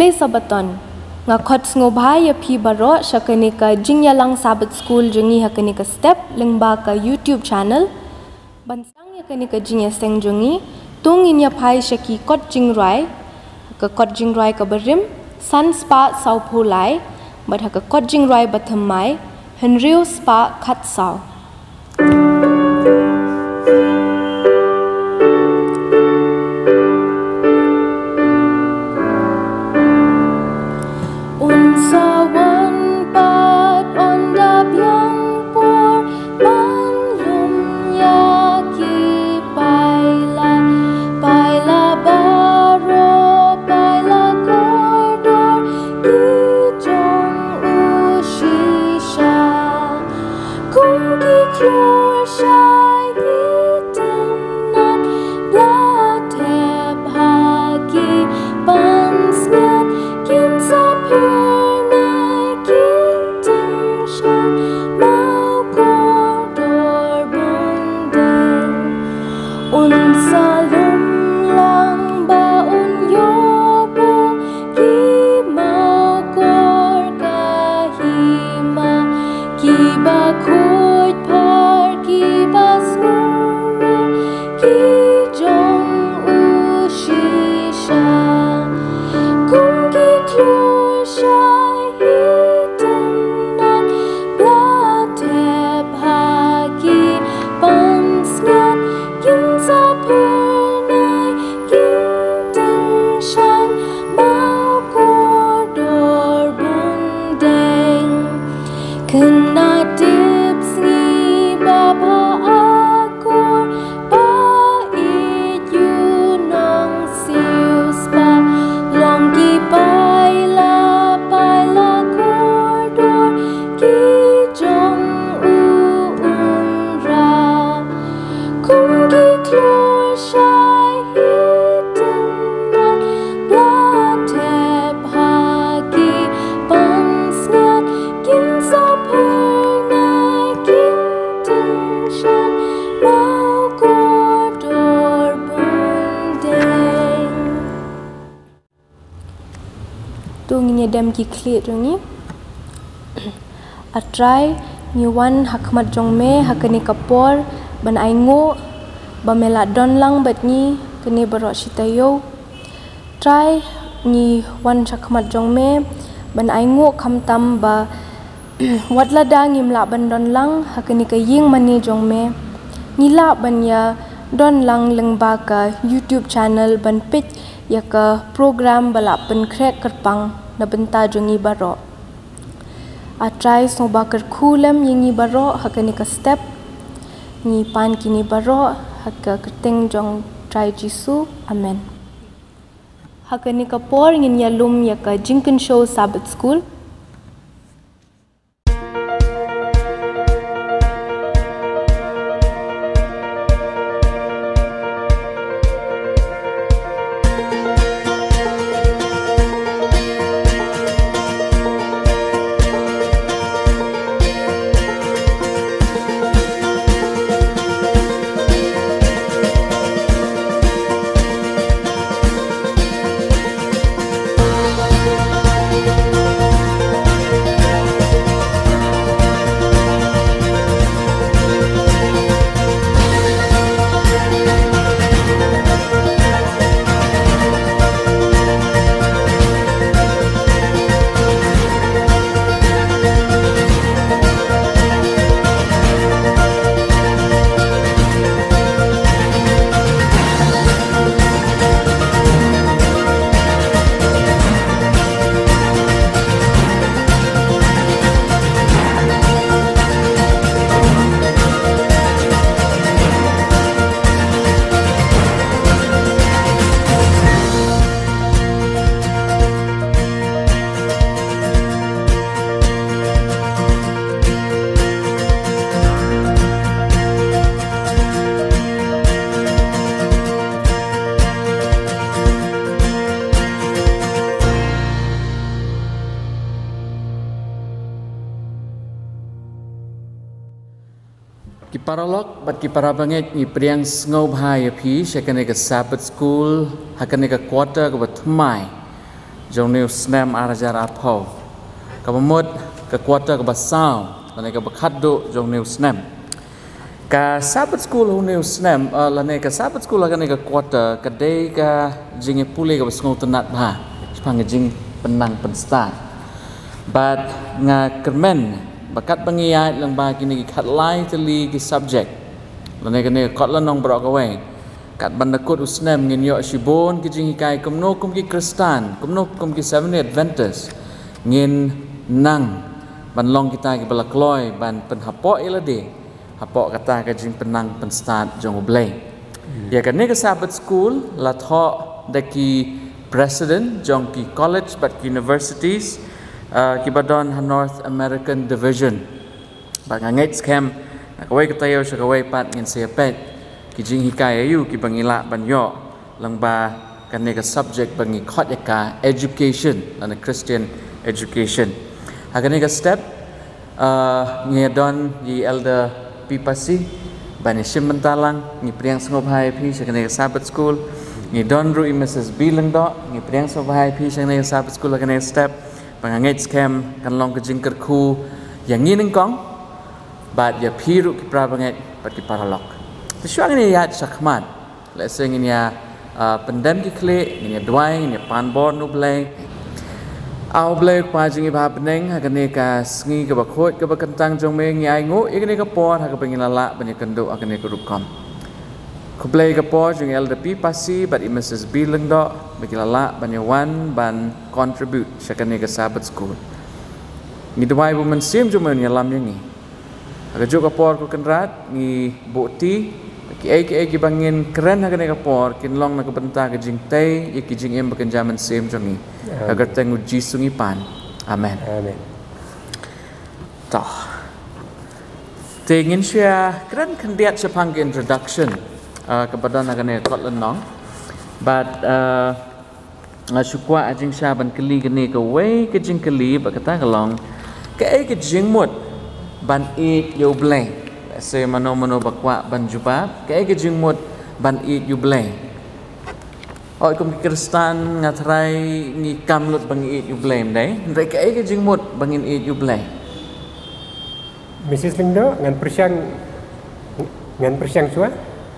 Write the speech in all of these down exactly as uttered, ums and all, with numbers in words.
Khublei Sabaton. Nga khot sngewbha ïa phi baroh sha kane ka jingïalang Sabbath School jong ngi ha kane ka step lyngba ka YouTube channel. Ban sdang ïa kane ka jingïaseng jong ngi, to ngin ïa phai sha ki kot jingrwai. Ka kot jingrwai kaba rim, san spah sawphew lai, bad ha ka kot jingrwai bathymmai, hynriew spah khatsaw. Un sa wan pat un da biang por ban lum ïa ki paila, paila baroh, paila kordor ki jong u shisha. Kum ki khlur shai ki tynnat, la thep ha ki pansngiat, kin sa phyrnai ki tyngshaiñ, mawkordor bun deng. Un sa lum lang ba un ïoh buh ki mawkor ka hima, kiba khuid phar, kiba sngewbha, ki jong u shisha. Kum ki khlur shai ki tynnat, la thep ha ki pansngiat, kin sa phyrnai ki tyngshaiñ, mawkordor bun deng. Khynnah tipsngi babha akor, ba ïeit ïa u nongsiew spah, long ki paila, paila kordor ki jong u unrah. Kum ki khlur shai ki tynnat, la thep ha ki pansngiat, kin sa phyrnai ki tyngshaiñ, mawkordor bun deng. To ngin ïa dem ki khlieh jong ngi. A Trai, ngi wan ha khmat jong me ha kane ka por ban ainguh ba me la don lang bad ngi kane baroh shi taïew. Trai, ngi wan sha khmat jong me ban ainguh khamtam ba wat lada ngim lah ban don lang ha kane ka ïing mane jong me, ngi lah ban ïa don lang lyngba ka YouTube channel ban peit ïa ka program ba la pynkhreh kyrpang na bynta jong ngi baroh. A Trai, sngewbha kyrkhu lem ïa ngi baroh ha kane ka step. Ngi pan kine baroh ha ka kyrteng jong Trai Jisu. Amen. Ha kane ka por ngin ïa lum ïa ka jingkynshew Sabbath School. Ki paralok bad ki parabangeit, ngi pdiang sngewbha ïa phi sha kane ka Sabbath School ha kane ka quarter kaba thymmai. jong une u snem ar hajar arphew. Kaba mut ka quarter kaba saw lane kaba khatduh jong une u snem. Ka Sabbath School ha une u snem, eh, lane ka Sabbath School ha kane ka quarter ka dei ka jingïapule kaba sngewtynnat bha shaphang ka jingpynnang pynstad. Bad nga kyrmen ba katba ngi ïaid lyngba kine ki khatlai tylli ki subject lane kane ka kot lynnong baroh kawei, katba da kut u snem ngin ïoh shibun ki jinghikai kumno kum ki Khristan, kumno kum ki Seventh Day Adventist ngin nang ban long kita kiba la kloi ban pynhapoh ïa lade hapoh kata ka jingpynnang pynstad jong U Blei. Ïa kane ka Sabbath School la thoh da ki president jong ki college bad ki universities, eh, kiba don ha North American Division. Bad nga ngeit skhem na kawei ka taïew sha kawei pat ngin sa ïa peit ki jinghikai aïu kiba ngi lah ban ïoh lyngba kane ka subject ba ngi khot ïa ka education lane Christian education. Ha kane ka step, eh, ngi don ïa i Elder P. Pasi ban ïashim bynta lang. Ngi pdiang sngewbha ïa phi sha kane ka Sabbath School. Ngi don ruh i Missus B. Lyngdoh, ngi pdiang sngewbha ïa phi sha kane ka Sabbath School ha kane ka step. Ba nga ngeit skhem kan long ka jingkyrkhu ïa ngi nyngkong bad ïa phi ruh ki para bangeit bad ki paralok. Te shuwa ngin ïa ïaid shakhmat, lehse ngin ïa, ah, pyndem ki khlieh, ngin ïa duwai, ngin ïa pan bor na U Blei. A U Blei Kpa jong ngi ba ha bneng, ha kane ka sngi kaba khuid kaba kyntang jong me, ngi ainguh ïa kane ka por ha kaba ngi la lah ban ïakynduh ha kane ka rukom. Khublei ka por jong i Elder P. Pasi bad i Missus B. Lyngdoh ba ki la lah ban ïa wan ban contribute sha kane ka Sabbath School. Ngi duwai ba U Mynsiem jong me un ïalam ïa ngi. Ha kajuh ka por, ko Kynrad, ngi buhti ba kiei kiei kiba ngin kren ha kane ka por kin long na ka bynta ka jingtei ïa ki jingim ba kynja mynsiem jong ngi. Ha ka kyrteng U Jisu ngi pan. Amen. Amen. To. Te ngin sa ïa kren khyndiat shaphang ka introduction, ah, kaba don ha kane ka kot lynnong. Bad, ah, nga shu kwah ha jingshisha ban kylli kane kawei ka jingkylli, bad kata ka long, kaei ka jingmut ban ïeit ïa U Blei? Lehse mano mano ba kwah ban jubab, kaei ka jingmut ban ïeit ïa U Blei? Oi, kum ki Khristan nga tharai ngi kam lut ba ngi ïeit ïa U Blei, ym dei? Hynrei kaei ka jingmut ba ngin ïeit ïa U Blei? Missus Lyngdoh, ngan pyrshang, ngan pyrshang shuwa.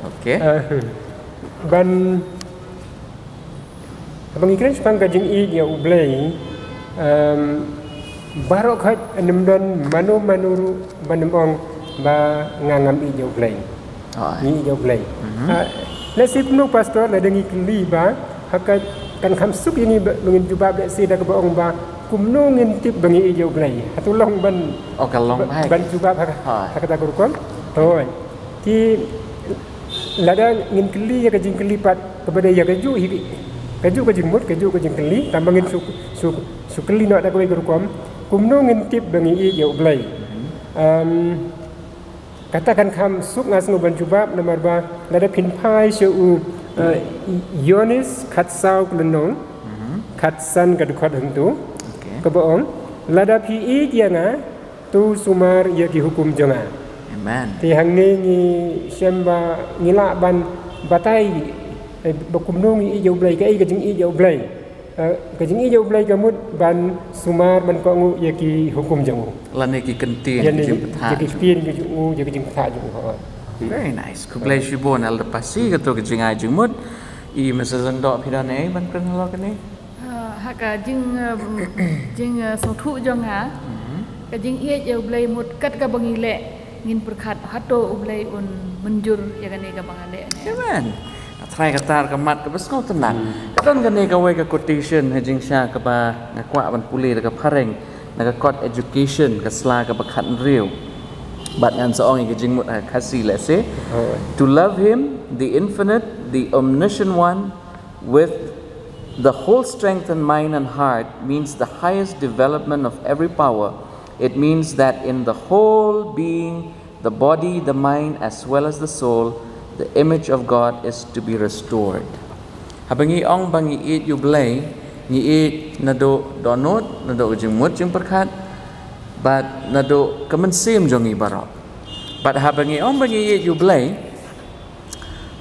Okay. Eh, ban, haba ngi kren shaphang ka jingïeit ïa U Blei, em, baroh khoit, ym don mano mano ruh ban ym ong ba nga ngam ïeit ïa U Blei. Oh. Ngi ïeit ïa U Blei. Mhm. Ah, lehse kumno, Pastor, lada ngi kylli ba ha ka, kan kham suk ïa ngi ba ngin jubab, lehse da kaba ong ba kumno ngin tip ba ngi ïeit ïa U Blei? Hato long ban, oh, ka long ba, ban jubab ha, ha kata ka rukom? Hooid. Te lada ngin kylli ïa ka jingkylli pat kaba dei ïa kajuh hi, kajuh ka jingmut, kajuh ka jingkylli, tangba ngin shu, shu, shu kylli noh da kawei ka rukom, kumno ngin tip ba ngi ïeit ïa U Blei? Mhm. Em, kata kan kham suk, nga sngew, ban jubab, namar ba lada phin phai sha u, eh, Ïoannis khatsaw ka lynnong, mhm, khatsan ka dkhot hangto, okay, kaba ong, lada phi ïeit ïa nga, to sumar ïa ki hukum jong nga. Amen. Te hangne ngi shem ba ngi lah ban batai, eh, ba kumno ngi ïeit ïa U Blei, kaei ka jingïeit ïa U Blei. Eh, ka jingïeit ïa U Blei ka mut ban sumar, ban kohnguh ïa ki hukum jong u. Lane ki kyntien, ïa ki jingpyrkhat, ïa ki kyntien jong u, ïa ki jingpyrkhat jong u, ha. Very nice. Khublei shibun Elder Pasi, kato ka jingai jingmut. I Missus Lyngdoh, phi don ei ban kren halor kane? Ah, ha ka jing, eh, jing, eh, sngewthuh jong nga, mhm, ka jingïeit ïa U Blei mut kat kaba ngi leh, ngin pyrkhat hato U Blei un mynjur ïa kane kaba nga leh ne. Amen. Nga tharai kata ka mat kaba sngewtynnat. Hmm. Ka don kane kawei ka quotation ha jingshisha kaba nga kwah ban pule da ka phareng, na ka kot Education, ka sla kaba khathynriew. Bad ngan sa ong ïa ka jingmut ha Khasi, lehse. Oh. To love Him, the Infinite, the Omniscient One, with the whole strength and mind and heart means the highest development of every power. It means that in the whole being, the body, the mind, as well as the soul, the image of God is to be restored. Haba ngi ong ba ngi ïeit ïa U Blei, ngi ïeit naduh dohnud, naduh ka jingmut jingpyrkhat, bad naduh ka mynsiem jong ngi baroh. Bad haba ngi ong ba ngi ïeit ïa U Blei,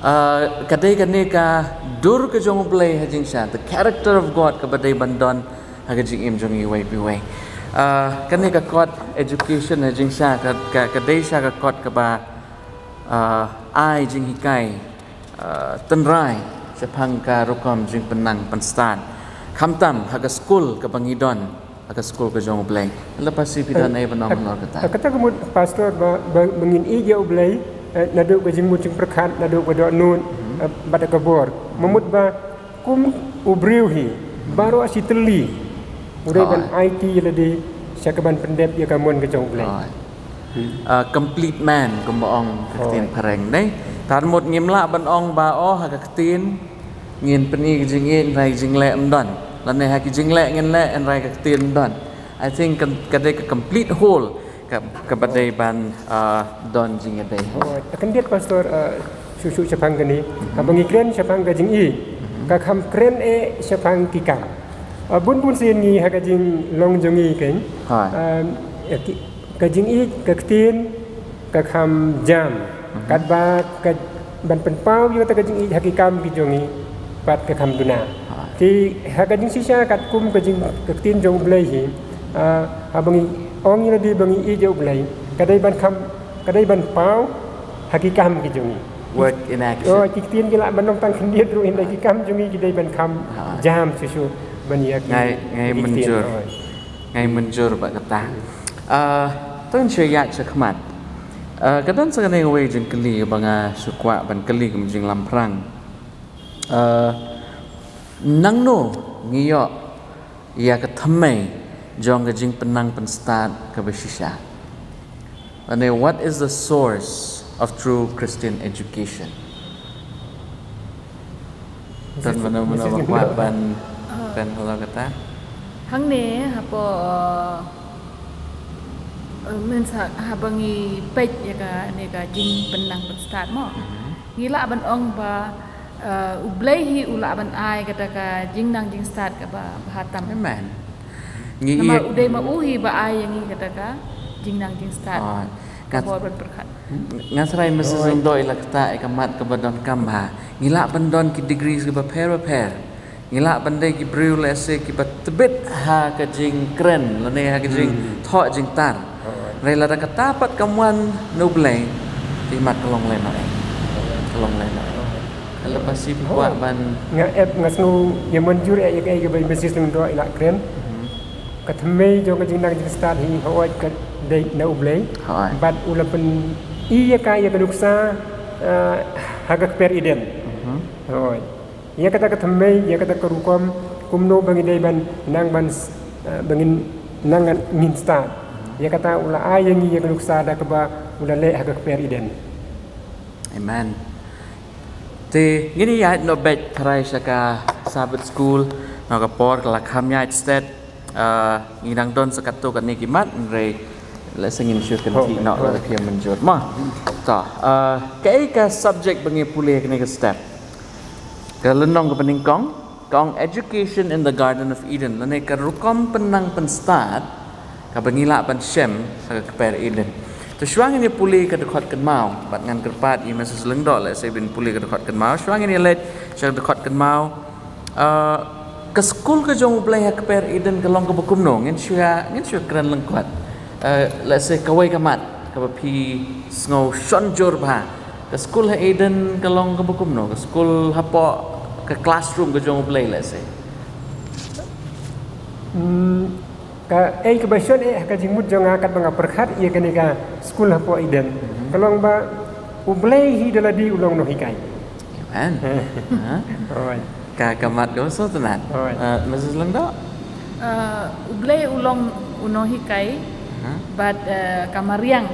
Ah, ka dei kane ka dur ka jong U Blei ha jingshisha, the character of God, kaba dei ban don ha ka jingim jong iwei pa iwei. Ah, kane ka kot education ha jingshisha ka, ka, ka dei shisha ka kot kaba, ah, ai jinghikai, ah, tynrai shaphang ka rukom jingpynnang pynstad, khamtam ha ka skul kaba ngi don, ha ka skul ka jong U Blei. Lada phi don ei ban ong halor kata. Kata ka mut, Pastor, ba, ba, ba ngin ïeit ïa U Blei, eh, naduh ka jingmut jingpyrkhat, naduh ka dohnud, eh, bad ka bor. Ka mut ba kum u briew hi, baroh shi tylli u dei ban aiti ïa lade sha kaban pyndep ïa ka mon ka jong U Blei. Ah, complete man, kumba ong ka ktien phareng, ne? Tang mut ngim lah ban ong ba, oh, ha ka ktien ngin pyni ka jingïeit, hynrei ka jingleh ym don. Lane ha ka jingleh ngin leh, hynrei ka ktien ym don. I think ka, ka dei ka complete whole ka, kaba dei ban, ah, don jingïadei. Oh, ka khyndiat, Pastor, ah, shuh shuh shaphang kane. Haba ngi kren shaphang ka jingïeit, ka kham kren eh shaphang ki kam. Ah, bun bun sien ngi ha ka jinglong jong ngi keiñ. Hai. Ah, ki, ka jingïeit, ka ktien ka kham jam. Katba ka ban pynpaw ïa kata ka jingïeit ha ki kam ki jong ngi pat ka kham duna. Te ha ka jingshisha katkum ka jing, ka ktien jong U Blei hi, ah, haba ngi ong ïa lade ba ngi ïeit ïa U Blei, ka dei ban kham, ka dei ban paw ha ki kam ki jong ngi. Work in action. Oh, ki ktien ki lah ban long tang khyndiat ruh, hynrei ki kam jong ngi ki dei ban kham jam shuh shuh ban ïa ki, ngai, ngai ïa ki ktien. Mynjur. Oh. Ngai mynjur bad kata. Ah, to ngin shu ïaid shakhmat. Ah, ka don sa kane kawei jingkylli ba nga shu kwah ban kylli kum jinglamphrang. Ah, nangno ngi ïoh ïa ka thymmei jong ka jingpynnang pynstad kaba shisha? Lane, what is the source of true Christian education? Don mano mano ba kwah ban, ah, ban halor kata? Hangne hapoh, eh, mynta haba ngi peit ïa kane ka jingpynnang pynstad mo. Mhm. Ngi lah ban ong ba, eh, U Blei hi u lah ban ai kata ka jingnang jingstad kaba bha tam. Amen. Ngi ïeit. Namar u dei ma u hi ba ai ïa ngi kata ka jingnang jingstad. Ah, ka bor ban pyrkhat. Nga tharai Mrs Lyngdoh i la ktah ïa ka mat kaba donkam bha. Ngi lah ban don ki degree kiba pher ba pher. Ngi lah ban dei ki briew lehse kiba tbit ha ka jingkren lane ha ka jingthoh jingtar. Hynrei lada kata pat kam wan na U Blei, te i mat ka long lehnoh ei. Ka long lehnoh ei. Lada phi kwah ban, nga ep, nga sngew ïa mynjur ïa kaei kaba i Mrs Lyngdoh i la kren. Ka thymmei jong ka jingnang jingstad hi hooid ka dei na U Blei. Hooid. Bad u la pyni ïa ka, ïa ka nuksa, eh, ha ka kper Eden. Hooid. Ïa kata ka thymmei, ïa kata ka rukom kumno ba ngi dei ban nang ban, eh, ba ngin nang ngin stad. Ïa kata u la ai ïa ngi ïa ka nuksa da kaba u la leh ha ka kper Eden. Amen. Te ngin ïaid noh beit tharai sha ka Sabbath School, na ka por ka la kham ïaid stet. Ah, ngi dang don sa katto katne ki mat, hynrei lehse ngin shu kynthih noh lada phi mynjur. Mo. To, ah, kaei ka subject ba ngi pule kane ka step? Ka lynnong kaba nyngkong ka ong Education in the Garden of Eden, lane ka rukom pynnang pynstad kaba ngi lah ban shem ha ka kper Eden. To shuwa ngin ïa pule ka dkhot kynmaw, bad ngan kyrpad ïa Mrs Lyngdoh lehse ban pule ka dkhot kynmaw. Shuwa ngin ïa leit sha ka dkhot kynmaw. Ah, ka skul ka jong U Blei ha kper Eden ka long kaba kumno? Ngin shu ïa, ngin shu ïa kren lyngkot. Ah, lehse kawei ka mat kaba phi sngew shon jur bha. Ka skul ha Eden ka long kaba kumno? Ka skul hapoh ka classroom ka jong U Blei lehse. Hmm, kaei kaba shon eh ha ka jingmut jong nga katba nga pyrkhat ïa kane ka skul hapoh Eden. Mhm. Ka long ba U Blei hi da lade u long u nonghikai. Amen. Ha? Alright. Ka, ka mat kaba sngewtynnat. Alright. Eh, Mrs Lyngdoh? Eh, U Blei u long u nonghikai. Aha. Bad, eh, ka mariang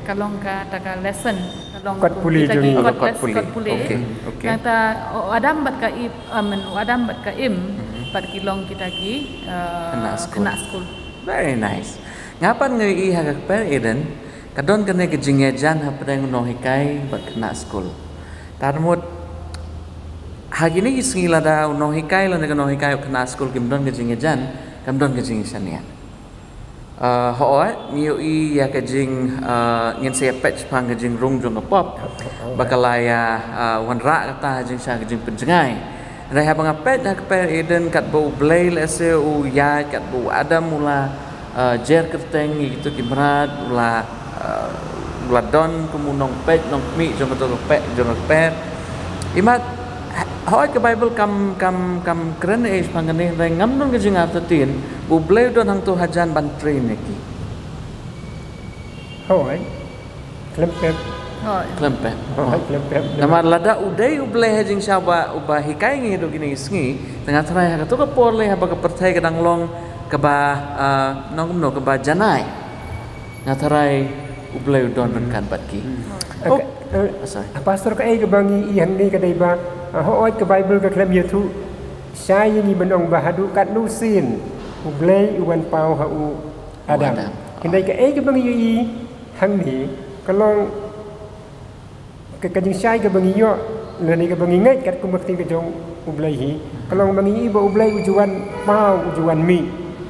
ka long kata ka lesson, ka long kot pule jong ngi. Kot pule. Kot pule. Okay, okay. Nangta u Adam bad ka Eve, I mean, u Adam bad ka Im, mhm, bad ki long kita ki, eh, khynnah skul. Khynnah skul. Very nice. Nga pat nga ïohi ha ka kper Eden ka don kane ka jingïajan hapdeng u nonghikai bad khynnah skul. Tang mut ha kine ki sngi lada u nonghikai lane ka nonghikai u khynnah skul kim don ka jingïajan, kam don ka jingïashaniah. Uh, hooid, ngi ïohi ïa ka jing, uh, ngin sa ïa peit shaphang ka jingrung jong ka pop. Ba ka la ïa, uh, wanrah kata ha jingshisha ka jingpynjngai. Hynrei haba nga peit ha ka kper Eden katba U Blei lehse u ïaid, katba u Adam u la, uh, jer kyrteng ïa kito ki mrad, u la, uh, u la don kum u nongpeit nongkhmih jong kato ka pe-, jong ka kper. Imat, hooid ka Baibl kam, kam, kam kren ei shaphang kane, hynrei ngam don ka jingartatien ba U Blei u don hangto hajan ban train ïa ki. Hooid. Khlem pep. Hooid. Khlem pep. Hooid, khlem pep. Namar lada u dei U Blei ha jingshisha uba, uba hikai ngi haduh kine ki sngi, te nga tharai ha kato ka por lei haba ka pyrthei ka dang long kaba, ah, nongkumno, kaba janai, nga tharai U Blei u don ryngkat bad ki. Hmm. Oh. Eh, eh, sorry. Ah, Pastor, kaei kaba ngi ïohi hangne ka dei ba, ah, hooid ka Baibl ka khlem ïathuh shai ïa ngi ban ong ba haduh katno sien U Blei u wan paw ha u Adam. Adam. Hynrei kaei kaba ngi ïohi hangne ka long ka, ka jingshai kaba ngi ïoh lane kaba ngi ngeit katkum ka ktien ka jong U Blei hi, ka long ba ngi ïohi ba U Blei u ju wan paw, u ju wan mih.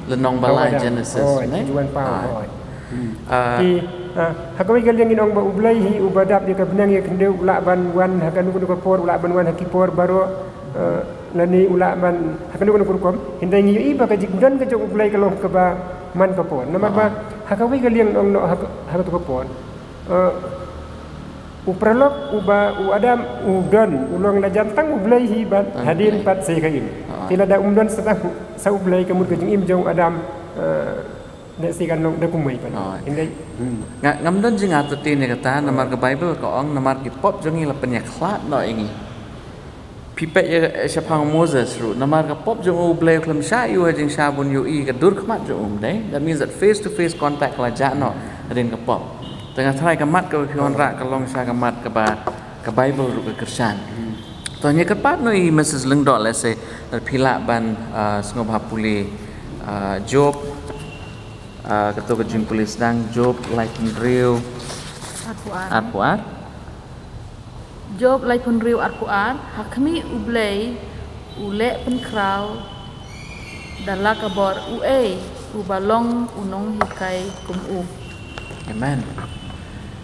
Lynnong ba lai Adam. Genesis, oh, ne? U ju wan paw, ah, oh. Hmm. Ah. Ki, ah, ha kawei ka liang ngin ong ba U Blei hi uba dap ïa ka bneng ïa ka khyndew, u lah ban wan ha kano kano ka por, u lah ban wan ha ki por baroh, eh, lane u lah ban ha kano kano ka rukom. Hynrei ngi ïohi ba ka jingdon ka jong U Blei ka long kaba man ka por. Namar ba, ah, ha kawei ka liang ong noh ha ka, ha kato ka por, eh, u paralok uba u Adam u don, u long la jan tang U Blei hi bad, ah, hadien, U Blei, pat sa ïa ka im. Ah. Te lada um don sa tang sa U Blei, ka mut ka jingim jong u Adam, eh, da sa ïa ka long da kumwei pat. Ah. Hynrei, hmm. Nga, ngam don jingartatien ïa kata, namar ka Baibl ka ong namar ki pop jong ngi la pynïakhlad noh ïa ngi. Phi peit ïa, eh, shaphang Moses ruh, namar ka pop jong u, U Blei u khlem shah ïa u ha jingshisha ban ïohi ka dur khmat jong u, ym dei? That means that face to face contact ka la jah noh hadien ka pop. Te nga tharai ka mat kaba phi wanrah ka long sha ka mat kaba ka Baibl ruh ka kyrshan. To, ngi kyrpad noh ïa i Missus Lyngdoh lehse lada phi lah ban, ah, sngewbha pule, ah, Job, ah, kato ka jingpule sdang, Job laiphew hynriew, arphew ar. Arphew ar. Job laiphew hynriew, arphew ar. Ha khmih U Blei u leh pynkhraw da la ka bor, uei uba long u nonghikai kum u? Amen.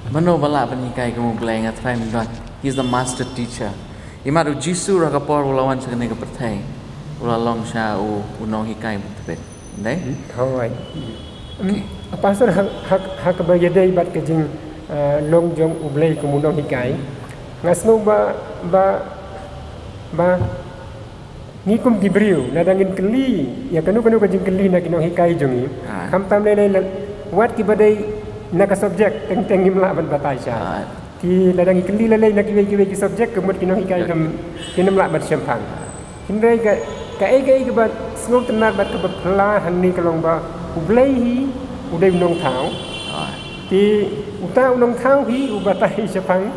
Mano ba lah ban hikai kum U Blei? Nga tharai ym don. He is the master teacher. Imat u Jisu ruh ha ka por u la wan sha kane ka pyrthei, u la long sha u, u nonghikai ba tbit. Dei? Hmm, hooid. Hmm. Okay. Pastor, ha, ha, ha kaba ïadei bad ka jing, eh, long jong U Blei kum u nonghikai, nga sngew ba, ba, ba ngi kum ki briew, lada ngin kylli ïa kano kano ka jingkylli na ki nonghikai jong ngi, ah, khamtam lei lei la, wat kiba dei na ka subject teng teng ngim lah ban batai shai. Ah. Ki lada ngi kylli lei lei na kiwei kiwei ki subject, ka mut ki nonghikai, ya, kam, kim lah ban shemphang. Hynrei ka, kaei kaei kaba sngewtynnat bad kaba phylla hangne ka long ba U Blei hi u dei u nongthaw. Ah. Te uta u nongthaw hi u batai shaphang,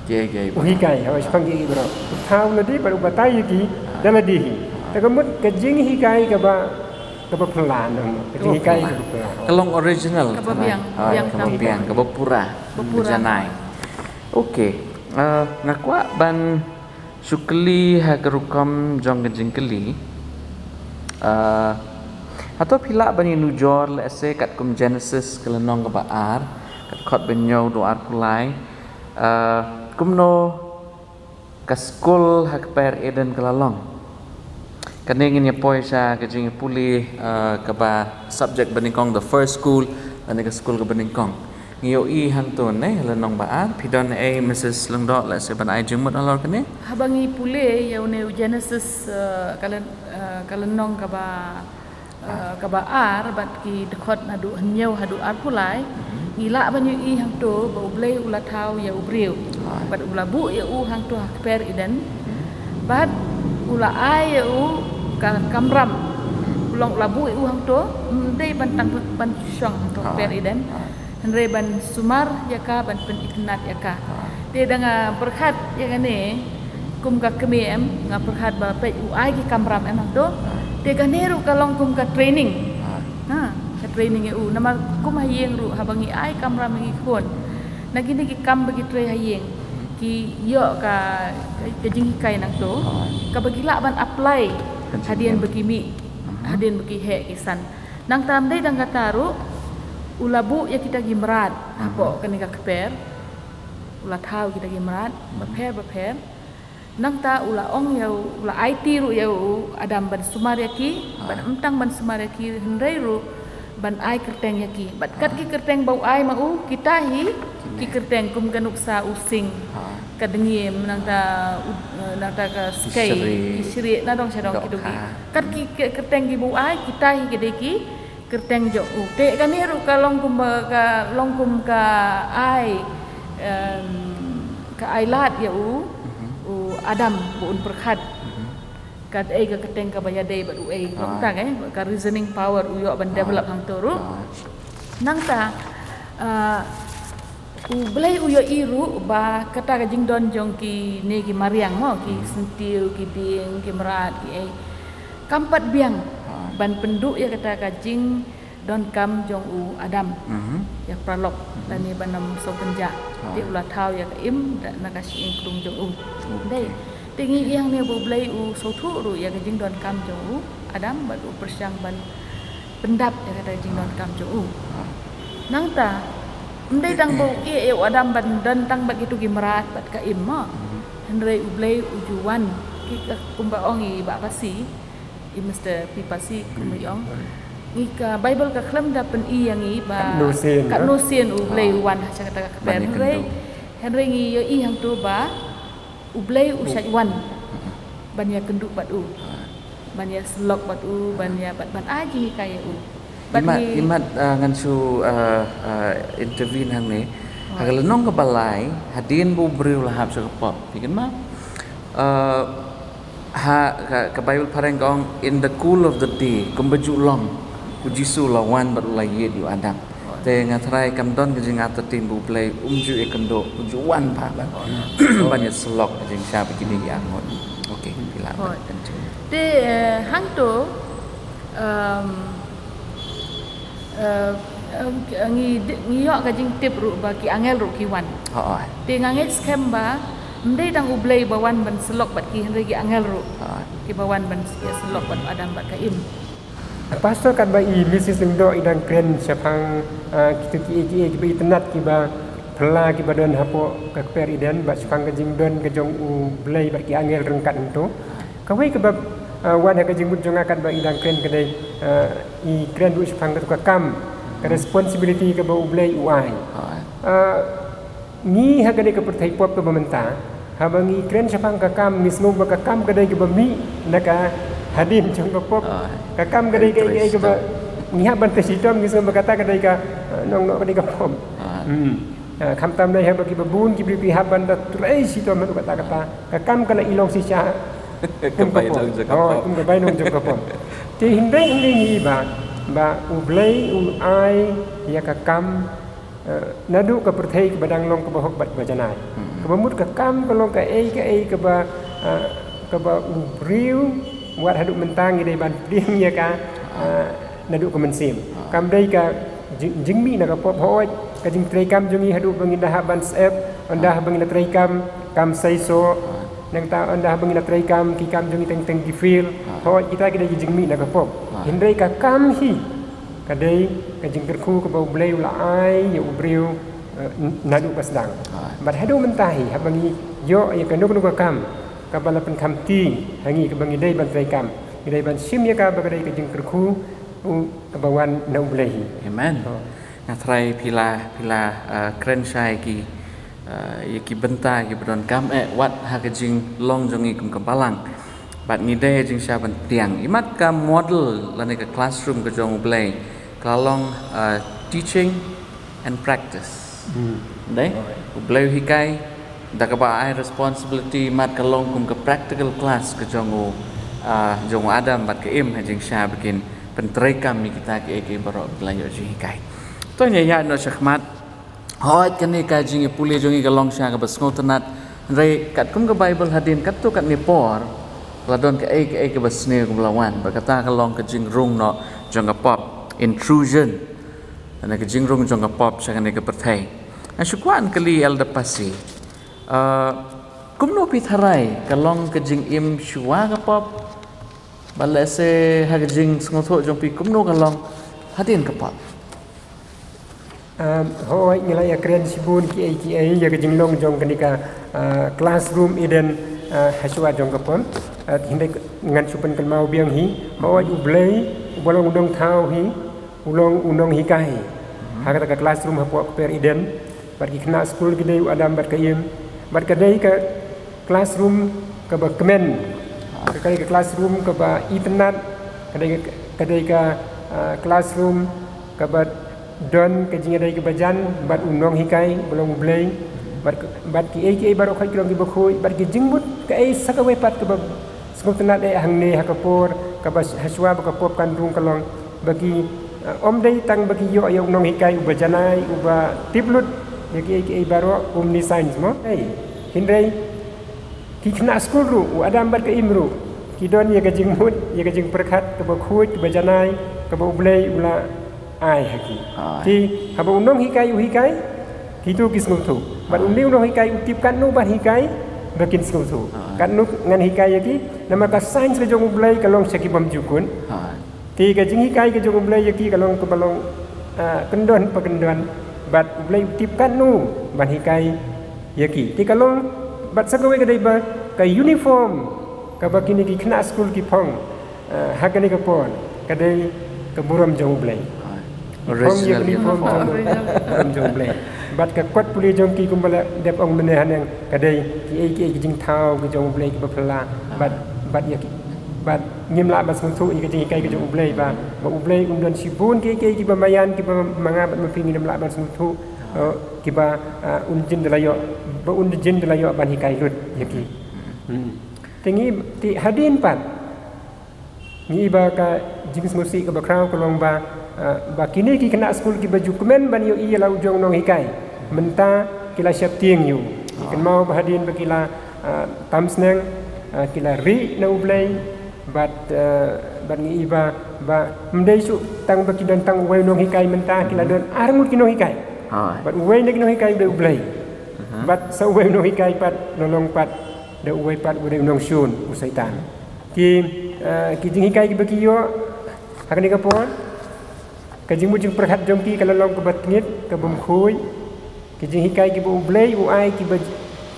kiei kiei, u hikai, ha, shaphang kiei kiei baroh. U thaw lade bad u batai ïa ki, ah, da lade hi. Ah. Te ka mut ka jinghikai kaba, kaba phylla, nong, ka jinghikai, oh, kaba phylla. Ka long original, kaba biang, ah, biang, kaba tam, biang, kaba pura, kaba pura, kaba janai. Okay. Ah, nga kwah ban shu kylli ha ka rukom jong ka jingkylli. Ah, hato phi lah ban ïanujor lehse katkum Genesis ka lynnong kaba ar, ka dkhot ba hynñiew haduh arphew lai. Ah, kumno ka skul ha kper Eden ka la long? Kane ngin ïa poi sha ka jingïapule, ah, kaba subject ba nyngkong, the first school, lane ka skul kaba nyngkong. Ngi ïohi hangto ne, lynnong ba ar, phi don ei Missus Lyngdoh lehse ban ai jingmut halor kane? Haba ngi pule ïa une u Genesis, eh, ka lyn-, eh, ka lynnong kaba, eh, kaba ar bad ki dkhot naduh hynñiew haduh arphew lai, mhm, ngi lah ban ïohi hangto ba U Blei u la thaw ïa u briew. Ah. Bad u la buh ïa u hangto ha kper Eden. Mhm. Bad u la ai ïa u ka kamram. Mhm. U long u la buh ïa u hangto, ym dei ban tang ban shong hangto ha kper Eden. Ah. Hynrei ban sumar ïa ka, ban pynitynnad ïa ka. Ah. Te da nga pyrkhat ïa kane, kum ka kmie em, nga pyrkhat ba peit u ai ki kamram em hangto. Ah. Te kane ruh ka long kum ka training. Ah. Ha, ka training ïa u. Namar kum ha ïing ruh haba ngi ai kamram ïa ngi khun na kine ki kam ba ki trei ha ïing, ki ïoh ka, ka, ka jinghikai nangto, ah, kaba ki lah ban apply hadien ba ki mih, mhm, hadien ba ki heh ki san. Nangta ym dei tang kata ruh, u la buh ïa kita ki mrad hapoh kane ka kper. U la thaw kita ki mrad bapher bapher. Nangta u la ong ïa u, u la aiti ruh ïa u Adam ban sumar ïa ki, bad ym tang ban sumar ïa ki hynrei ruh ban ai kyrteng ïa ki. Bad kat ki kyrteng ba u ai ma u, kita hi ki kyrteng kum ka nuksa u sing, ka dngiem, nangta u, eh, nangta ka skei, ki shrieh, nadong shadong ki dei ki. Kat ki kyrteng kiba u ai, kita hi ki dei ki kyrteng jong u. Te kane ruh ka long kumba, ka long kum ka ai, em, ka ai lad ïa u, u Adam ba un pyrkhat. Ka dei ka kyrteng kaba ïadei bad uei, long tang, eh, ka reasoning power u ïoh ban develop hangto ruh. Nangta, ah, U Blei u ïohi ruh ba kata ka jingdon jong kine ki mariang mo, ki syntiew, ki dieng, ki mrad, ki ei, kam pat biang ban pynduh ïa kata ka jingdonkam jong u Adam ïa paralok lane ban ym sngewpynjah. Te u la thaw ïa ka im da na ka shyieng krung jong u. Dei. Te ngi ïeng ne ba U Blei u sngewthuh ruh ïa ka jingdonkam jong u Adam bad u pyrshang ban pyndap ïa kata ka jingdonkam jong u. Nangta ym dei tang ba u ïeh ïa u Adam ban don tang bad kitu ki mrad bad ka im mo. Hynrei U Blei u ju wan, ki ka kumba ong i Bah Pasi, i Mister P Pasi kumba i ong. Ngi ka Bible ka khlem da pyni ïa ngi ba katno sien U Blei u wan ha sha kata ka kper. Hynrei, hynrei ngi ïohi hangto ba U Blei u shait wan ban ïakynduh bad u, ban ïasyllok bad u, ban ïa, ban, ban ai jinghikai ïa u. Bad imat, ngi imat, ah, ngan shu, ah, ah, intervene hangne. Ha ka lynnong kaba lai, hadien ba u briew la hap sha ka pop, phi kynmaw? Ah, ha ka, ka Bible phareng ka ong, in the cool of the day, kumba ju long, u Jisu u la wan bad u la ïeit ïa u Adam. Te nga tharai kam don ka jingartatien ba U Blei um ju ïakynduh, um ju wan pat ban, ban ïasyllok ka jingshai bad kine ki arngut. Okay, phi lah ban continue. Te, eh, hangto, em, eh, em, ngi, ngi ïoh ka jingtip ruh ba ki angel ruh ki wan. Hooid. Te nga ngeit skhem ba ym dei tang U Blei ba wan ban syllok bad ki, hynrei ki angel ruh kiba wan ban ïasyllok bad Adam bad ka Im. Pastor, katba i Missus Lyngdoh i dang kren shaphang, ah, kitu kiei kiei kiba itynnad kiba phylla kiba don hapoh ka kper Eden, bad shaphang ka jingdon ka jong U Blei bad ki angel ryngkat hangto. Kawei kaba, ah, wan ha ka jingmut jong nga katba i dang kren ka dei, ah, i kren ruh shaphang katu ka kam, ka responsibility kaba U Blei u ai. Ah, Ngi ha kane ka pyrthei pop kaba mynta, haba ngi kren shaphang ka kam, ngi sngew ba ka kam ka dei kaba mih na ka hadien jong ka pop. Ah, ka kam ka dei ka, ka, ka, kaba ngi hap ban trei shitom, ngi sngew ba kata ka dei ka, eh, nong noh ka dei ka pop. Ah. Hmm. Ah, khamtam nai haba kiba bun ki briew ki hap ban da trei shitom ha kata kata. Ka kam ka la i long shisha. Kum ka bai nong jong ka pop. Oh, kum ka bai nong jong ka pop. Te hynrei, hynrei ngi ba, ba U Blei u ai ïa ka kam, eh, naduh ka pyrthei kaba dang long kaba hok bad kaba janai. Hmm. Kaba mut ka kam ka long kaei kaei kaba, eh, kaba u briew wat haduh mynta ngi dei ban pdiang ïa ka, eh, naduh ka mynsiem. Ah. Kam dei ka jing-, jingmih na ka pop, hooid, ka jingtrei kam jong ngi haduh ba ngin da hap ban sep, ynda haba ngin la trei kam, kam seisoh, nangta ynda haba ngin la trei kam, ki kam jong ngi teng teng ki fail, hooid, kita ki dei ki jingmih na ka pop. Ah. Hynrei ka kam hi, ka dei ka jingkyrkhu kaba U Blei u la ai ïa u briew, eh, n-, naduh ba sdang. Ah. Bad haduh mynta hi, haba ngi ïoh ïa kano kano ka kam kaba la pynkhamti ha ngi kaba ngi dei ban trei kam, ngi dei ban shim ïa ka ba ka dei ka jingkyrkhu, u, kaba wan na U Blei hi. Amen. Oh. Nga tharai phi la, phi la, eh, kren shai ki, eh, ïa ki bynta kiba donkam eh wat ha ka jinglong jong ngi kum ka balang. Bad ngi dei jingshah ban pdiang. Imat ka model lane ka classroom ka jong U Blei ka la long, eh, teaching and practice. Hmm. Dei? U Blei u hikai, da kaba ai responsibility, imat ka long kum ka practical class ka jong u, ah, jong u Adam bad ka Im ha jingshah ba kin pyntreikam ïa kita kiei kiei baroh ba la ïoh jinghikai. To ngin ïaid noh shakhmat. Hooid, kane ka jingïapule jong ngi ka long sha kaba sngewtynnat. Hynrei katkum ka Bible hadien katto katne por, la don kaei kaei kaba sniew kaba la wan. Bad kata ka long ka jingrung noh jong ka pop, intrusion. Lane ka jingrung jong ka pop sha kane ka pyrthei. Nga shu kwah ban kylli Elder Pasi. Ah, kumno phi tharai ka long ka jingim shuwa ka pop? Bad lehse ha ka jingsngewthuh jong phi kumno ka long Hadien ka por. Um, hooid, ngi la ïakren shibun kiei kiei ïa ka jinglong jong kane ka, uh, Classroom Eden, uh, hashwa jong ka por. Uh, hynrei ngan shu pynkynmaw biang hi. Hooid, U Blei uba long u nongthaw hi u long u nonghikai ha kata ka classroom hapoh ka kper Eden. Bad ki khynnah skul ki dei u Adam bad ka Im. Bad ka dei ka classroom kaba kmen, ka dei ka classroom kaba itynnad, ka dei ka, ka dei ka, ah, classroom kaba don ka jingïadei kaba jan bad u nonghikai ba long U Blei. Bad, bad kiei kiei baroh khoit ki long kiba khuid, bad ki jingmut kaei sa kawei pat kaba sngewtynnad eh hangne ha ka por kaba hashwa ba ka pop kan rung ka long ba ki, ah, ym dei tang ba ki ïoh ïa u nonghikai uba janai, uba tip lut ïa kiei kiei baroh, um, ni science mo. Hei, hynrei ki khynnah skul ruh, u Adam bad ka Im ruh, ki don ïa ka jingmut, ïa ka jingpyrkhat kaba khuid, kaba janai, kaba U Blei u la ai ha ki. Ai. Te haba u nonghikai u hikai, kito ki sngewthuh. Bad une u nonghikai u tip katno ban hikai ba kin sngewthuh. Ai. Katno ngan hikai ïa ki, namar ka science ka jong U Blei ka long sha ki bymjukut. Ai. Te ka jinghikai ka jong U Blei ïa ki ka long kaba long, ah, kyndon pa kyndon. Bad U Blei u tip katno ban hikai ïa ki. Te ka long, bad sa kawei ka dei ba ka uniform kaba kine ki khynnah skul ki phong, ah, ha kane ka por, ka dei ka burom jong U Blei. Ki phong ïa ka uniform jong, burom jong U Blei. Bad ka kot pule jong ki kumba la dep ong mynne haneng, ka dei kiei kiei ki jingthaw ki jong U Blei kiba phylla. Bad, bad ïa ki, bad ngim lah ban sngewthuh ïa ka jinghikai ka jong U Blei ba, ba U Blei un don shibun kiei kiei kiba maïan, kiba ma nga bad ma phi ngim lah ban sngewthuh, eh, kiba, eh, un jin da la ïoh, ba un jin da la ïoh ban hikai lut ïa ki. Hmm. Te ngi, te hadien pat ngi i ba ka jingsngewsih kaba khraw ka long ba, ah, ba kine ki khynnah skul kiba ju kmen ban ïohi ïa la u jong u nonghikai, mynta ki la sheptieng ïa u. Ngi kynmaw ba hadien ba ki la, ah, tam sneng, ah, ki la rieh na U Blei, bad, ah, bad ngi i ba, ba ym dei shuh tang ba ki don tang uwei u nonghikai mynta, ki la don ar ngut ki nonghikai. Bad uwei na ki nonghikai u dei U Blei. Bad sa uwei u nonghikai pat, la long pat da uwei pat u dei u nongshun, u Soitan. Ki, eh, ki jinghikai kiba ki ïoh ha kane ka por, ka jingmut jingpyrkhat jong ki ka la long kaba tngit, ka bym khuid. Ki jinghikai kiba U Blei u ai kiba,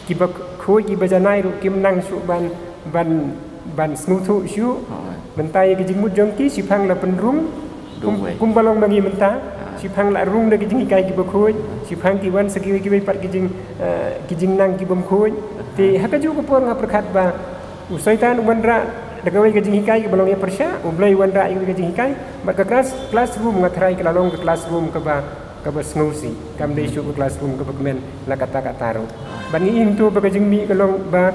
kiba khuid, kiba janai ruh kim nang shuh ban, ban, ban sngewthuh shuh. Mynta ïa ki jingmut jong ki shiphang la pynrung, kum, kumba long ma ngi mynta. Shiphang la rung da ki jinghikai kiba khuid, shiphang ki wan sa kiwei kiwei pat ki jing, eh, ki jingnang ki bym khuid. Te ha kajuh ka por nga pyrkhat ba u Soitan u wanrah da kawei ka jinghikai kaba long ïa pyrshah, U Blei u wanrah ïa kawei ka jinghikai. Bad ka class, classroom nga tharai ka la long ka classroom kaba, kaba sngewsih, kam dei shuh ka classroom kaba kmen la katta katta ruh. Bad ngi ïohi to ba ka jingmih ka long ba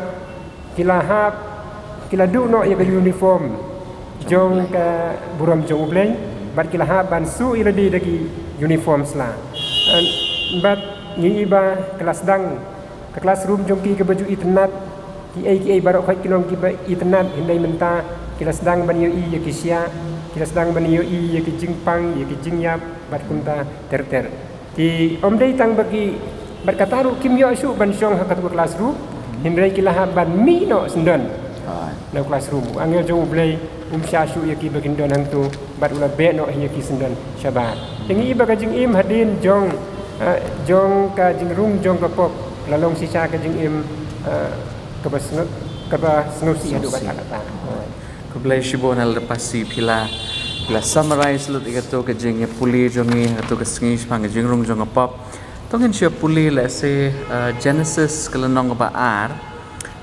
ki la hap, ki la duh noh ïa ka uniform jong ka burom jong U Blei, bad ki la hap ban suh ïa lade da ki uniform sla. Bad ngi i ba ka la sdang ka classroom jong ki kaba ju itynnad, kiei kiei baroh khoit ki long kiba itynnad, hynrei mynta ki la sdang ban ïohi ïa ki shiah, ki la sdang ban ïohi ïa ki jingpang, ïa ki jingïap, bad kumta ter ter. Te ym dei tang ba ki, bad kata ruh kim ïoh shuh ban shong ha katu ka classroom, hynrei ki la hap ban mih noh syndon na u classroom. U angel jong U Blei um shah shuh ïa ki ba kin don hangto, bad u la beh noh ïa ki syndon shabar. Te ngi i ba ka jingim hadien jong, eh, jong ka jingrung jong ka pop la long shisha ka jingim, eh, kaba sngew, kaba sngewsih haduh katta katta. Khublei shibun Elder Pasi, phi la, phi la summarize lut ïa kato ka jingïapule jong ngi ha kato ka sngi shaphang ka jingrung jong ka pop. To ngin sa ïapule lehse, eh, Genesis ka lynnong kaba ar,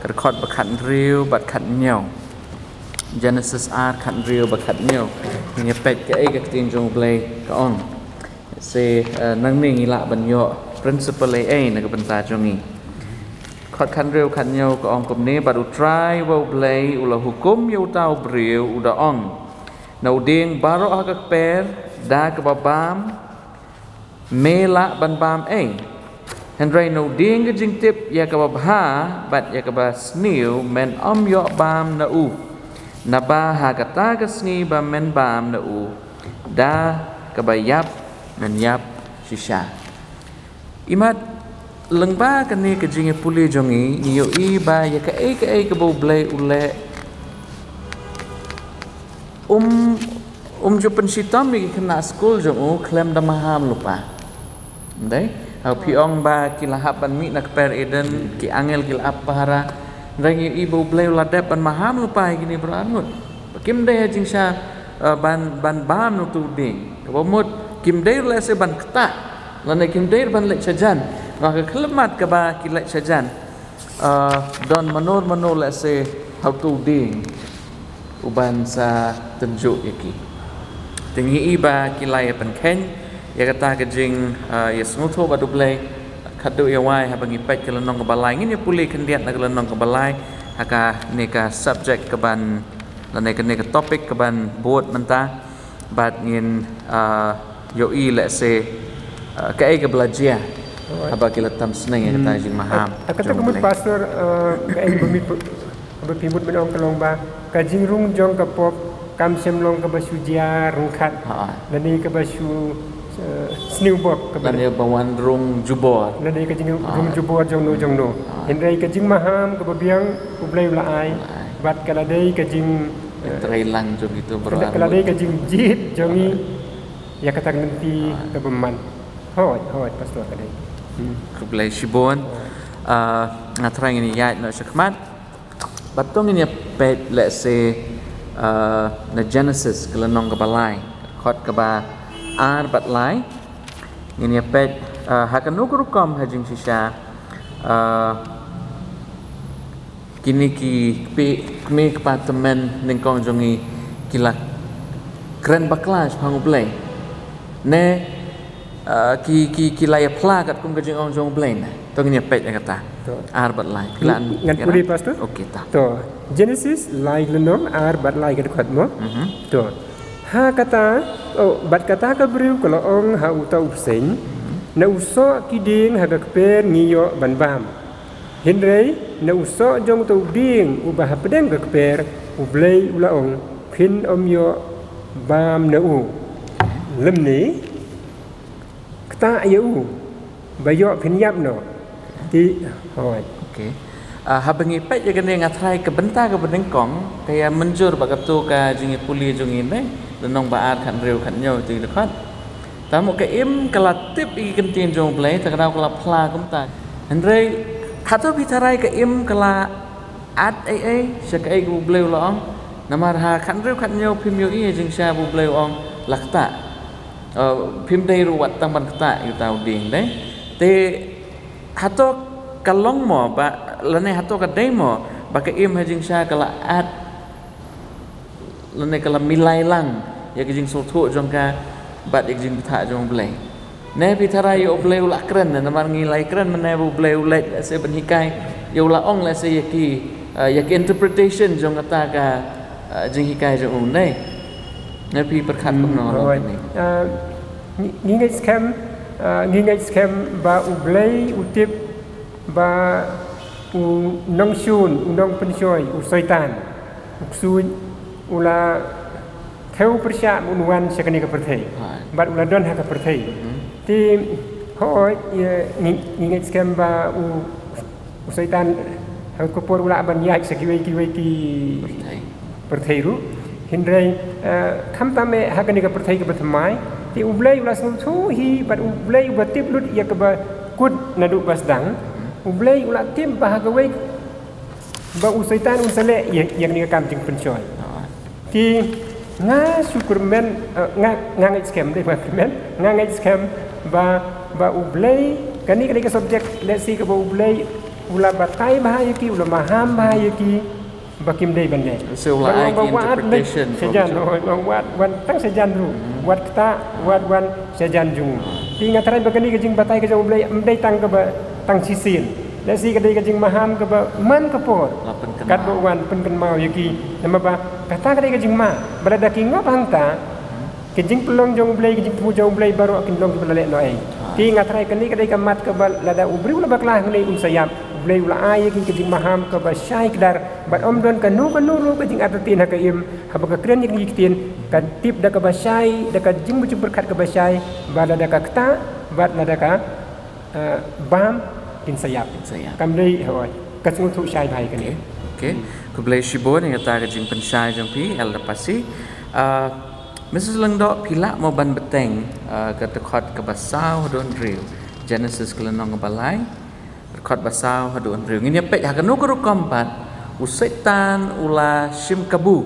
ka dkhot ba khathynriew bad khathynñiew. Genesis ar, khathynriew bad khathynñiew. Ngin ïa peit kaei ka ktien jong U Blei ka ong. Lehse, eh, nangne ngi lah ban ïoh principle ei ei na ka bynta jong ngi. Dkhot khathynriew khathynñiew ka ong kumne: Bad U Trai uba U Blei u la hukum ïa uta u briew, u da ong, na u dieng baroh ha ka kper da kaba bam me lah ban bam ei, hynrei na u dieng ka jingtip ïa kaba bha bad ïa kaba sniew men ym ïoh bam na u, naba ha kata ka sngi ba men bam na u, da kaba ïap men ïap shisha. Imat, lyngba kane ka jingïapule jong ngi, ngi ïohi ba ïa kaei kaei kaba U Blei u leh, um, Um ju pynshitom ïa ki khynnah skul jong u khlem da maham lypa. Dei, ha phi ong ba ki la hap ban mih na kper Eden, ki angel ki la ap pahara. Dei ngi i ba U Blei u la dep ban maham lypa ïa kine baroh arngut. Ba kim dei ha jingshisha, eh, ban, ban bam na utu u dieng. Kaba mut kim dei lehse ban ktah. Lane kim dei ban leit shajan. Nga ka khlem mat kaba ki leit shajan. Ah, don mano mano lehse ha utu u dieng uban sa tynjuh ïa ki. Te ngi i ba ki la ïa pynkheiñ ïa kata ka jing, ah, ïa sngewthuh bad U Blei. Khatduh ïa wai haba ngi peit ka lynnong kaba lai, ngin ïa pule khyndiat na ka lynnong kaba lai ha kane ka subject kaban, lane kane ka topic kaban bud mynta. Bad ngin, ah, ïohi lehse, ah, kaei kaba la jia haba ki la tam sneng ïa kata ka jingmaham. Ha kata ka mut, Pastor, ah, kaei ba mih, ba phi mut ban ong ka long ba ka jingrung jong ka pop kam shym long kaba shu jia ryngkat. Ha. Lane kaba shu, eh, sniew bok kaba, lane ba wan rung jubor. Lane ka jingrung jubor jong no jong no. Hynrei ka jingmaham kaba biang U Blei u la ai. Bad ka la dei ka jing, eh, trei lang jong itu, ka la dei ka jingjied jong ngi ïa kata ka lynti kaba man. Hooid, hooid, Pastor, ka dei. Hmm. Khublei shibun. Ah, nga trai ngin ïaid noh shakhmat. Bad to ngin ïa peit lehse, ah, na Genesis ka lynnong kaba lai, dkhot kaba ar bad lai. Ngin ïa peit, ah, ha kano ka rukom ha jingshisha, ah, kine ki kpie, kmie kpa tymmen nyngkong jong ngi ki la kren bakla shaphang U Blei. Ne, ah, ki, ki, ki la ïa phla katkum ka jingong jong U Blei ne. To ngin ïa peit ïa kata. To. Ar bad lai. Ngan pule, Pastor? Okay, ta. To. Genesis lai lynnong ar bad lai ka dkhot mo. Mhm. To. Ha kata, oh, bad kata ka briew ka la ong ha uta u bseiñ, na u soh ki dieng ha ka kper ngi ïoh ban bam. Hynrei na u soh jong uta u dieng uba hapdeng ka kper, U Blei u la ong, phin ym ïoh bam na u. Lymne, ktah ïa u, ba ïoh phin ïap noh. Te, hooid. Okay. Ah, haba ngi peit ïa kane nga trai ka bynta kaba nyngkong, ka ïa mynjur bad kato ka jingïapule jong ngi ne, lynnong ba ar, khathynriew, khathynñiew, te dkhot. Te mo ka im ka la tip ïa ki ktien jong U Blei, te ka daw ka la phla kumta. Hynrei, hato phi tharai ka im ka la ad ei ei sha kaei kaba U Blei u la ong? Namar ha khathynriew, khathynñiew phim ïohi ïa jingshisha ba U Blei u ong la ktah. Eh, phim dei ruh wat tang ban ktah ïa uta u dieng, dei. Te hato ka long mo ba, lane hato ka dei mo ba ka im ha jingshisha ka la ad, lane ka la milai lang ïa ka jingsngewthuh jong ka bad ïa ka jingbthah jong U Blei? Ne phi tharai ïa U Blei u la kren, namar ngi la ïakren mynne ba U Blei u leit lehse ban hikai, ïa u la ong lehse ïa ki, eh, ïa ka interpretation jong kata ka, eh, jinghikai jong u, ne? Ne phi pyrkhat kumno? Hmm, hooid. Eh, ngi, ngi ngeit skhem, eh, ngi ngeit skhem ba U Blei u tip ba u nongshun, u nongpynshoi, u Soitan, u ksuid, u la thew pyrshah ba un wan sha kane ka pyrthei. Hooid. Bad u la don ha ka pyrthei. Mhm. Te, hooid, ïa, ngi, ngi ngeit skhem ba u, u Soitan ha ka por u lah ban ïaid sha kiwei kiwei ki pyrthei. Pyrthei ruh. Hynrei, eh, khamtam eh ha kane ka pyrthei kaba thymmai, te U Blei u la sngewthuh hi, bad U Blei uba tip lut ïa kaba kut naduh ba sdang. U Blei u la tip ba ha kawei ba u Soitan un sa leh ïa, ïa kane ka kam jingpynshoi. Te nga shu kyrmen, eh, nga, nga ngeit skhem, dei, nga kyrmen, nga ngeit skhem ba, ba U Blei, kane, kane ka subject, lehse kaba U Blei u la batai bha ïa ki, u la maham bha ïa ki, ba kim dei ban leh. So, u la ai ki interpretation shajan, oh, wat, wat tang shajan ruh. Hmm. Wat ktah, wat wan shajan jong u. Te nga tharai ba kane ka jingbatai ka jong U Blei ym dei tang kaba tang shisien. Lehse ka dei ka jingmaham kaba man ka por. La pynkynmaw. Katba wan pynkynmaw ïa ki. Namar ba kata ka dei ka jingma. Ba lada ki ngop hangta, ka jingpynlong jong U Blei, ka jingthmu jong U Blei baroh kin long kiba la leh noh ei. Ah. Te nga tharai kane ka dei ka mat kaba lada u briew u la bakla hangne un sa ïap. U Blei u la ai ïa ki ka jingmaham kaba shai kdar, bad ym don kano kano ruh ka jingartatien ha ka im, haba ka kren ïa ki ktien, ka tip da kaba shai, da ka jingmut jingpyrkhat kaba shai, ba lada ka ktah, bad lada ka, eh, bam, kin sa ïap. Kin sa ïap. Kam dei, hooid, ka sngewthuh shai bha ïa kane. Okay. Okay. Khublei shibun ïa kata ka jingpynshai jong phi, Elder Pasi. Ah, Missus Lyngdoh, phi lah mo ban bteng, ah, ka dkhot kaba saw haduh hynriew. Genesis ka lynnong kaba lai, dkhot ba saw haduh hynriew. Ngin ïa peit ha kano ka rukom pat u Soitan u la shim kabu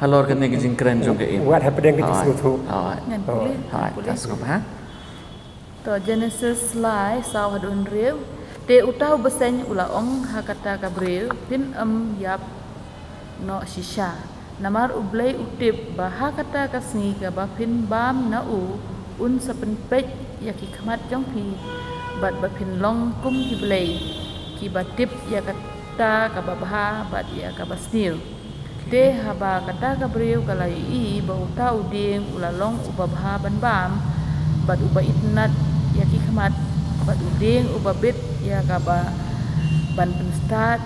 halor kane ka jingkren jong ka Im. Wat hapdeng ka jingsngewthuh. Hooid. Ngan pule, ngan pule. Hooid, ta sngewbha. To Genesis lai, saw haduh hynriew. Te uta u bseiñ u la ong ha kata ka briew, phin ym ïap noh shisha. Namar U Blei u tip ba ha kata ka sngi kaba phin bam na u, un sa pynpeit ïa ki khmat jong phi, bad ba phin long kum ki blei, kiba tip ïa kata kaba bha bad ïa kaba sniew. Te haba kata ka briew ka la ïohi ba uta u dieng u la long uba bha ban bam, bad uba itynnad ïa ki khmat, bad u dieng uba bit ïa kaba ban pynstad,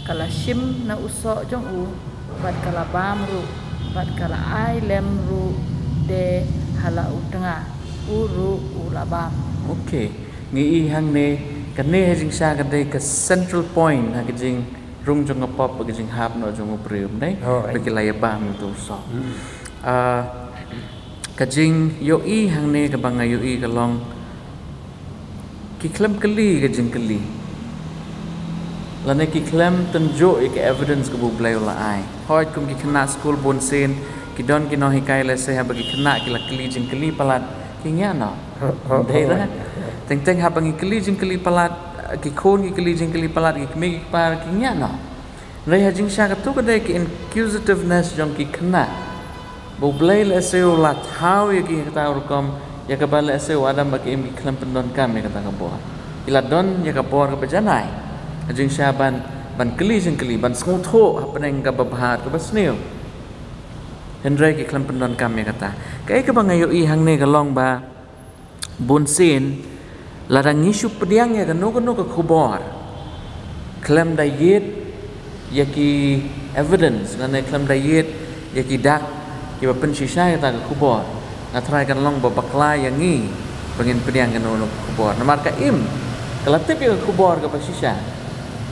ka la shim na u soh jong u, bad ka la bam ruh, bad ka la ai lem ruh de ha la u tnga, u ruh u la bam. Okay. Ngi i hangne, kane ha jingshisha ka dei ka central point ha ka jingrung jong ka pop bad ka jinghap noh jong u briew, ym dei? Hooid. Ba ki la ïa bam ïa uto u soh. Hmm. Ah, ka jingïohi hangne kaba nga ïohi ka long, ki khlem kylli ka jingkylli, lane ki khlem tynjuh ïa ka evidence kaba U Blei u la ai. Hooid, kum ki khynnah skul bunsien, ki don ki nonghikai, lehse haba ki khynnah ki la kylli jingkylli palat, ki ñiah noh. Ym dei re? Teng teng haba ngi kylli jingkylli palat, ki khun ki kylli jingkylli palat, ki kmie ki kpa ki ñiah noh. Hynrei ha jingshisha katto ka dei ka inquisitiveness jong ki khynnah, ba U Blei lehse u la thaw ïa ki ha kata ka rukom, ïa kaba lehse u Adam bad ka Im ki khlem pyndonkam ïa kata ka bor. Ki la don ïa ka bor kaba janai ha jingshisha ban, ban kylli jingkylli, ban sngewthuh hapdeng kaba bha kaba sniew. Hynrei ki khlem pyndonkam ïa kata. Kaei kaba nga ïohi hangne ka long ba bunsien, lada ngi shu pdiang ïa kano kano ka khubor khlem da ïit ïa ki evidence, lane khlem da ïit ïa ki dak kiba pynshisha ïa kata ka khubor, nga tharai kan long ba bakla ïa ngi ba ngin pdiang kano kano ka khubor. Namar ka Im ka la tip ïa ka khubor kaba shisha,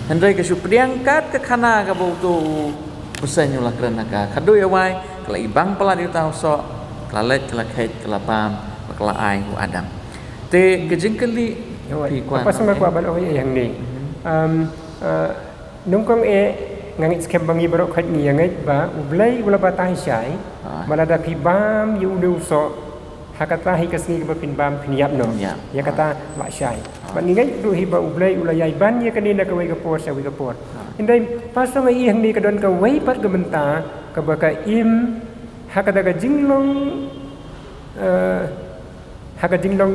hynrei ka shu pdiang kat ka khana kaba uto u bseiñ u la kren ha ka. Khadduh ïa wai, ka la ibang palat ïa uta u soh, ka la leit, ka la kheit, ka la bam, bad ka la ai ha u Adam. Te ka jingkylli, phi kwah, ka pasal nga kwah ban ong ïa hangne. Mhm. Um, uh, nyngkong eh, nga ngeit skhem ba ngi baroh khoit ngi ïa ngeit ba U Blei u la batai shai, ah, ba lada phi bam ïa une u soh, ha kata hi ka sngi kaba phin bam phin ïap noh. Phin ïap. Ïa kata, ah, la shai. Ah. Bad ngi ngeit ruh hi ba U Blei u la ïai ban ïa kane na kawei ka por sha kawei ka por. Ah. Hynrei pasal nga i hangne ka don kawei pat ka bynta kaba ka Im ha kata ka jinglong, eh, ha ka jinglong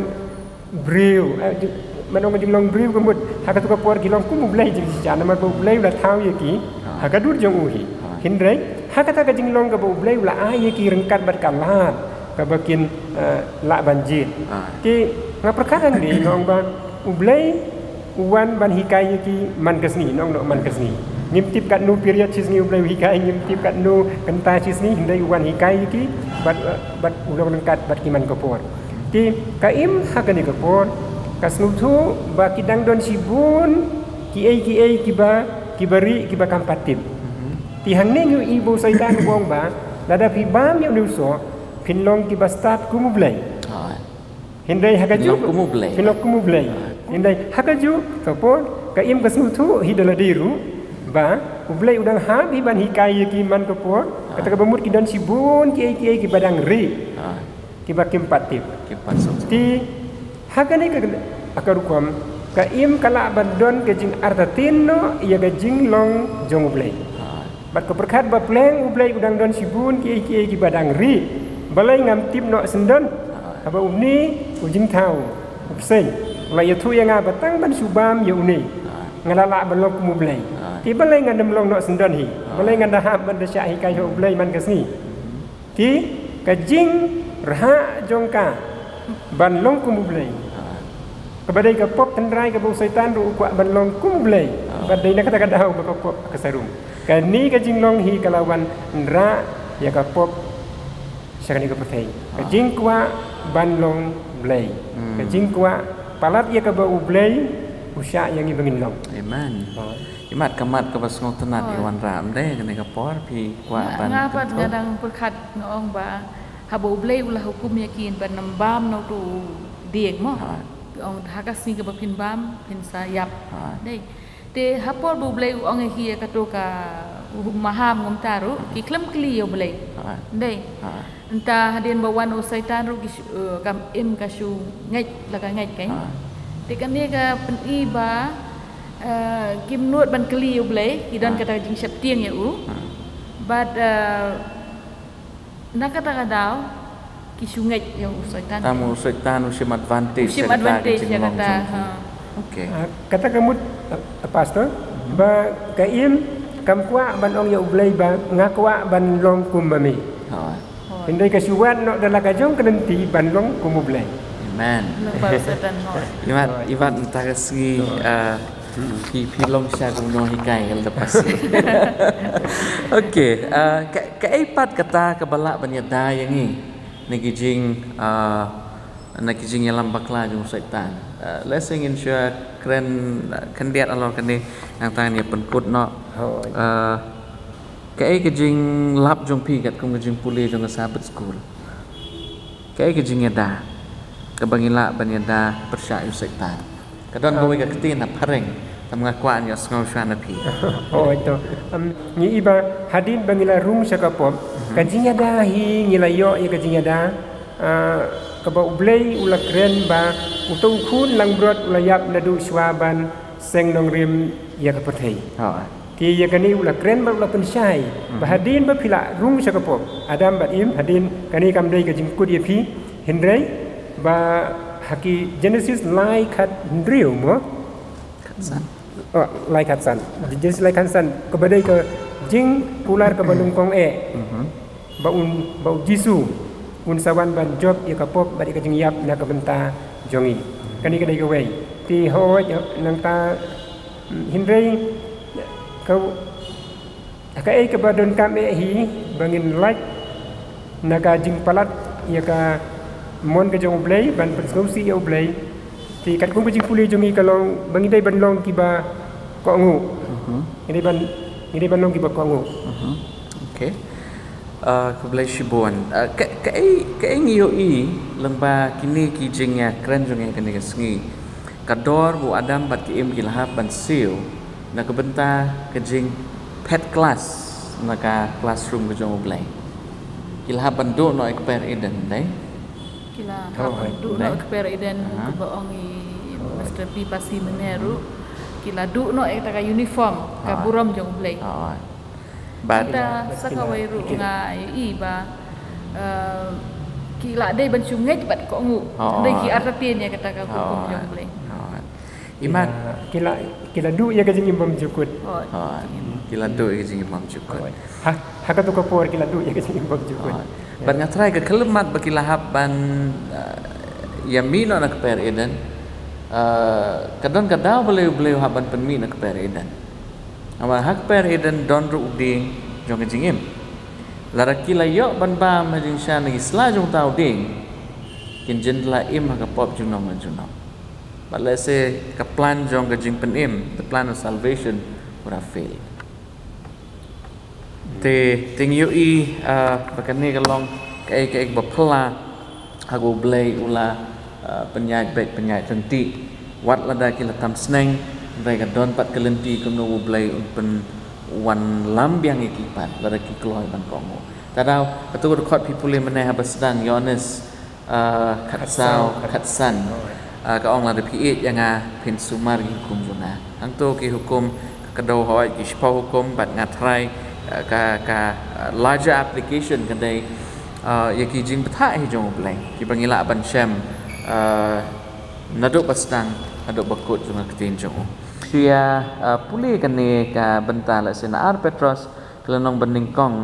briew, eh, jing-, man ong ka jinglong briew ka mut ha katu ka por ki long kum U Blei jingshisha, namar ba U Blei u la thaw ïa ki, ah, ha ka dur jong u hi. Ah. Hynrei ha kata ka jinglong kaba U Blei u la ai ïa ki ryngkat bad ka lad kaba kin, eh, lah ban jied. Ah. Te nga pyrkhat hangne, nga ong ba U Blei u wan ban hikai ïa ki man ka sngi, nong nong man ka sngi. Ngim tip katno period shi sngi U Blei u hikai, ngim tip katno kynta shi sngi, hynrei u wan hikai ïa ki bad, bad u long ryngkat bad ki man ka por. Te ka Im ha kane ka por ka sngewthuh ba ki dang don shibun kiei kiei kiba, kiba rieh, kiba kam pat tip. Mhm. Te hangne ngi i ba u Soitan u ong ba lada phi bam ïa une u soh phin long kiba stad kum U Blei. Ah. Hynrei ha kajuh, phin long kum U Blei. Phin long kum U Blei. Ah. Hynrei ha kajuh ka por ka Im ka sngewthuh hi da lade ruh ba U Blei u dang hap hi ban hikai ïa ki man ka por. Ah. Kata kaba mut ki don shibun kiei kiei kiba dang rieh. Ah. Kiba kim pat tip. Kim pat suk. Te ha kane ka, ka rukom ka Im ka lah ban don ka jingartatien noh ïa ka jinglong jong U Blei. Ah. Bad ka pyrkhat ba pleng U Blei u dang don shibun kiei kiei kiba dang rieh. Balei ngam tip noh syndon? Ah. Haba une u jingthaw u bseiñ u la ïathuh ïa nga ba tang ban shu bam ïa une, ah, nga la lah ban long kum U Blei. Ah. Te balei ngan ym long noh syndon hi? Ah. Balei ngan da hap ban da shah hikai ha U Blei man ka sngi? Te ka jingrhah jong ka ban long kum U Blei, ah, kaba dei ka pop tynrai kaba u Soitan ruh u kwah ban long kum U Blei. Ah. Bad dei na kata ka daw ba ka pop ka sarung. Kane ka jinglong hi ka la wanrah ïa ka pop sha kane ka pyrthei. Ka, ah, jingkwah ban long Blei. Hmm. Ka jingkwah palat ïa kaba U Blei u shah ïa ngi ba ngin long. Amen. Ah. Imat ka mat kaba sngewtynnat, oh, i wanrah, ym dei, kane ka por phi kwah ban, nga pat nga dang pyrkhat nga ong ba Haba U Blei u la hukum ïa ki ban ym bam na uto u dieng mo. Ha. Ong ha ka sngi kaba phin bam, phin sa ïap. Ha. Dei. Te ha por ba U Blei u ong ïa ki ïa kato ka u maham ngam taru, ki khlem kylli ïa U Blei. Ha. Dei. Ha. Nta hadien ba wan u Soitan ruh ki shu, eh, kam im ka shu ngeit la ka ngeit kein. Ha. Te kane ka pyni ba, eh, kim nud ban kylli ïa U Blei, ki don Ha. kata ka jingsheptieng ïa u. Ha. Bad, eh, na kata ka daw, ki shu ngeit ïa u Soitan. Tam u Soitan u shim advantage. U shim ïa kata ka advantage ïa jinglong kata, jong ki. Ha. Okay. Ah, kata ka mut, ah, Pastor, ba ka im kam kwah ban ong ïa U Blei ba nga kwah ban long kum ma me. Ha. Hynrei ka shu wad noh da la ka jong ka lynti ban long kum U Blei. Amen. Nang ba u Soitan, ha. Imat, imat nta ka sngi, ah, phi, phi long sha kumno hikai ka lada pasi. Okay, ah, ka, kaei pat kata kaba lah ban ïada ïa ngi na ki jing, ah, na ki jingïalam bakla jong u Soitan. Ah, lehse ngin shu kren, ah, khyndiat halor kane nangta ngin ïa pynkut noh. Hooid. Ah, kaei ka jinglap jong phi katkum ka jingpule jong ka Sabbath School? Kaei ka jingïada kaba ngi lah ban ïada pyrshah ïa u Soitan? Ka don kawei ka ktien na phareng, tam nga kwah ngi ïohsngew shuwa na phi. Oh, ito. Am, ngi i ba hadien ba ngi la rung sha ka pop, ka jingïada hi ngi la ïoh ïa ka jingïada, ah, kaba U Blei u la kren ba uto u khun langbrot u la ïap naduh shuwa ban seng nongrim ïa ka pyrthei. Ha. Te ïa kane u la kren bad u la pynshai. Ba hadien ba phi la rung sha ka pop, Adam bad Im, hadien kane kam dei ka jingkut ïa phi, hynrei ba ha ki Genesis lai khat hynriew mo? Khat san. Oh, lai khat san. Genesis lai khat san, kaba dei ka jingkular kaba nyngkong eh. Mhm. Ba un, ba u Jisu un sa wan ban jop ïa ka pop bad ïa ka jingïap na ka bynta jong ngi. Kane ka dei kawei. Te hooid, nangta, mm, hynrei ka, kaei kaba donkam eh hi ba ngin lait na ka jingpalat ïa ka mon ka jong U Blei ban pynsngewsih ïa U Blei. Te katkum ka jingpule jong ngi ka long ba ngi dei ban long kiba kohnguh. Mhm. Ngi dei ban, ngi dei ban long kiba kohnguh. Mhm. Okay. Ah, khublei shibun. Ah, ka, kaei, kaei ngi ïohi lyngba kine ki jingïakren jong ngi kane ka sngi? Ka dor ba u Adam bad ka Im ki la hap ban siew na ka bynta ka jingphet klas na ka classroom ka jong U Blei. Ki la hap ban duh noh ïa ka kper Eden, dei? Ki la hap ban duh noh ïa ka kper Eden, kaba ong i Mister P Pasi mynne ruh. Ki la duh noh ïa kata ka uniform, ka burom jong U Blei. Bad kita sa kawei ruh nga ïohi ba, eh, ki la dei ban shu ngeit bad kohnguh. Dei ki artatien ïa kata ka hukum jong U Blei. Imat. Ki la, ki la duh ïa ka jingim bymjukut. Hooid. Hooid. Ki la duh ïa ka jingim bymjukut. Hooid. Ha, ha kato ka por ki la duh ïa ka jingim bymjukut. Hooid. Bad nga tharai ka khyllipmat ba ki la hap ban, eh, ïa mih noh na ka kper Eden. Eh, ka don ka daw balei U Blei u hap ban pynmih na ka kper Eden. Namar ha ka kper Eden don ruh u dieng jong ka jingim. Lada ki la ïoh ban bam ha jingshisha na ki sla jong uta u dieng, kin jin da la im ha ka pop junom la junom. Bad lehse ka plan jong ka jingpynim, the plan of salvation, would have failed. Te, te ngi ïohi, ah, ba kane ka long kaei kaei ba phylla ha ka U Blei u la, ah, pynïaid beit pynïaid ryntih. Wat lada ki la tam sneng, hynrei ka don pat ka lynti kumno U Blei un pynwanlam biang ïa ki pat lada ki kloi ban kohnguh. Te daw, kato ka dkhot phi pule mynne haba sdang Ïoannis, ah, khatsaw, khatsan. Ah, ka ong lada phi ïeit ïa nga phin sumar ki hukum jong nga. Hangto ki hukum ka kdew hooid ki shiphew hukum bad nga tharai, ah, ka, ka, ah, larger application ka dei, ah, ïa ki jingbthah hi jong U Blei kiba ngi lah ban shem, ah, naduh ba sdang haduh ba kut jong ka ktien jong u. Shu ïa, ah, pule kane ka bynta lehse na Ar Petros ka lynnong ba nyngkong,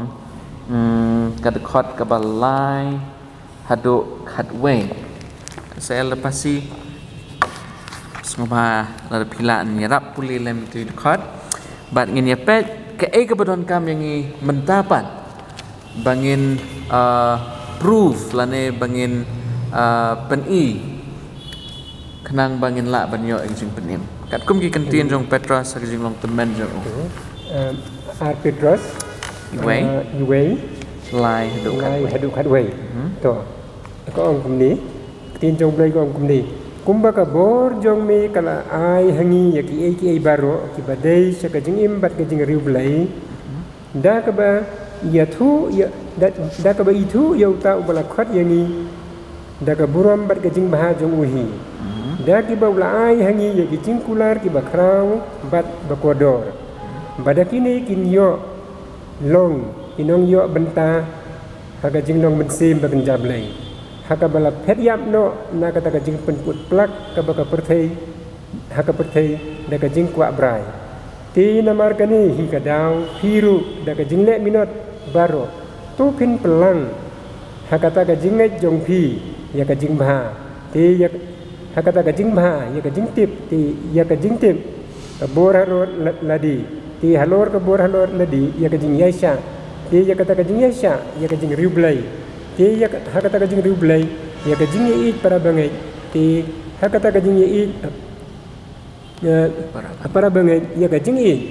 mm, ka dkhot kaba lai haduh khatwei. Sa Elder Pasi, sngewbha lada phi lah ïarap pule lem ïa ki dkhot. Bad ngin ïa peit kaei kaba donkam ïa ngi mynta pat ba ngin, ah, prove lane ba ngin, ah, pyni khnang ba ngin lah ban ïoh ïa ka jingpynim. Katkum ki kyntien jong Petros ha ka jinglong tymmen jong u. Eh, Ar Petros, iwei, eh, iwei. Lai haduh khat lai wei. Haduh khat wei. Hmm. To. Ka ong kumne. Ktien jong U Blei ka ong kumne. Kumba ka bor jong me ka la ai ha ngi ïa kiei kiei baroh kiba dei sha ka jingim bad ka jingriewblei. Hmm. Da kaba ïathuh ïa, da, da kaba ithuh ïa uta uba la khot ïa ngi da ka burom bad ka jingbha jong u hi. Mhm. Da kiba u la ai ha ngi ïa ki jingkular kiba khraw bad ba kordor. Ba da kine kin ïoh long ki nongïoh bynta ha ka jinglong mynsiem ba kynja Blei, ha kaba la phet ïap noh na kata ka jingpynput plak kaba ka pyrthei, ha ka pyrthei da ka jingkwah brai. Te namar kane hi ka daw, phi ruh da ka jingleh minot baroh, to phin pynlang ha kata ka jingngeit jong phi ïa ka jingbha, te ïa, ha kata ka jingbha ïa ka jingtip, te ïa ka jingtip ka bor halor la-, lade, te halor ka bor halor lade ïa ka jingïaishah, te ïa kata ka jingïaishah ïa ka jingriewblei, te ïa ka, ha kata ka jingriewblei ïa ka jingïeit para bangeit, te ha kata ka jingïeit, eh, para bangeit ïa ka jingïeit.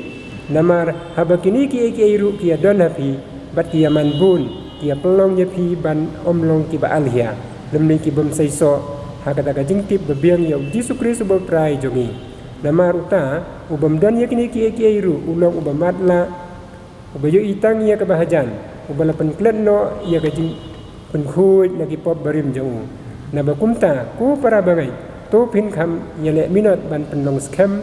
Namar haba kine kiei kiei ruh ki ïa don ha phi bad ki ïa man bun, ki ïa pynlong ïa phi ban ym long kiba alhia lymne ki bym seisoh ha kata ka jingtip ba biang ïa U Jisu Khrist uba U Trai jong ngi. Namar uta u bym don ïa kine kiei kiei ruh u long uba matlah, uba ïohi tang ïa kaba hajan, uba la pynklet noh ïa ka jingpynkhuid na ki pop barim jong u. Naba kumta, ko para bangeit, to phin kham ïaleh minot ban pynlong skhem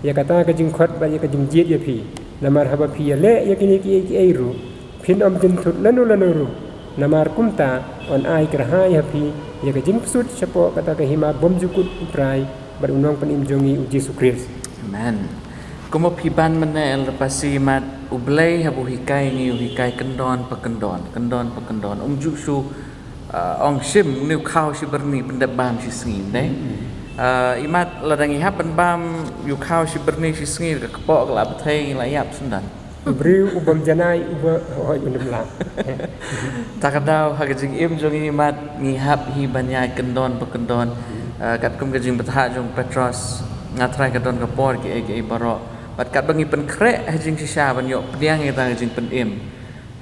ïa kata ka jingkhot bad ïa ka jingjied ïa phi. Namar haba phi ïaleh ïa kine kiei kiei ruh, phin ym jynthut lano lano ruh. Namar kumta yn ai kyrhai ha phi ïa ka jingpynsut shapoh kata ka hima bymjukut U Trai bad U Nongpynim jong ngi U Jisu Khrist. Amen. Kumba phi ban mynne, Elder Pasi, mat U Blei haba u hikai ngi u hikai kyndon pa kyndon, kyndon pa kyndon. Um ju shu, uh, ong shim, une u khaw shi byrni pyndep bam shi sngi, ne? Hmm. Uh, i mat lada ngi hap ban bam ïa u khaw shi byrni shi sngi, ka kpoh ka la bthei, ngi la ïap syndon. U briew u bym janai uba hoi u nym lah. Ta ka daw ha ka jingim jong ngi mat ngi hap hi ban ïaid kyndon pa kyndon. Hmm. Ah, katkum ka jingbthah jong u Petros, nga tharai ka don ka por kiei kiei baroh. Bad katba ngi pynkhreh ha jingshisha ban ïoh pdiang ïa kata ka jingpynim,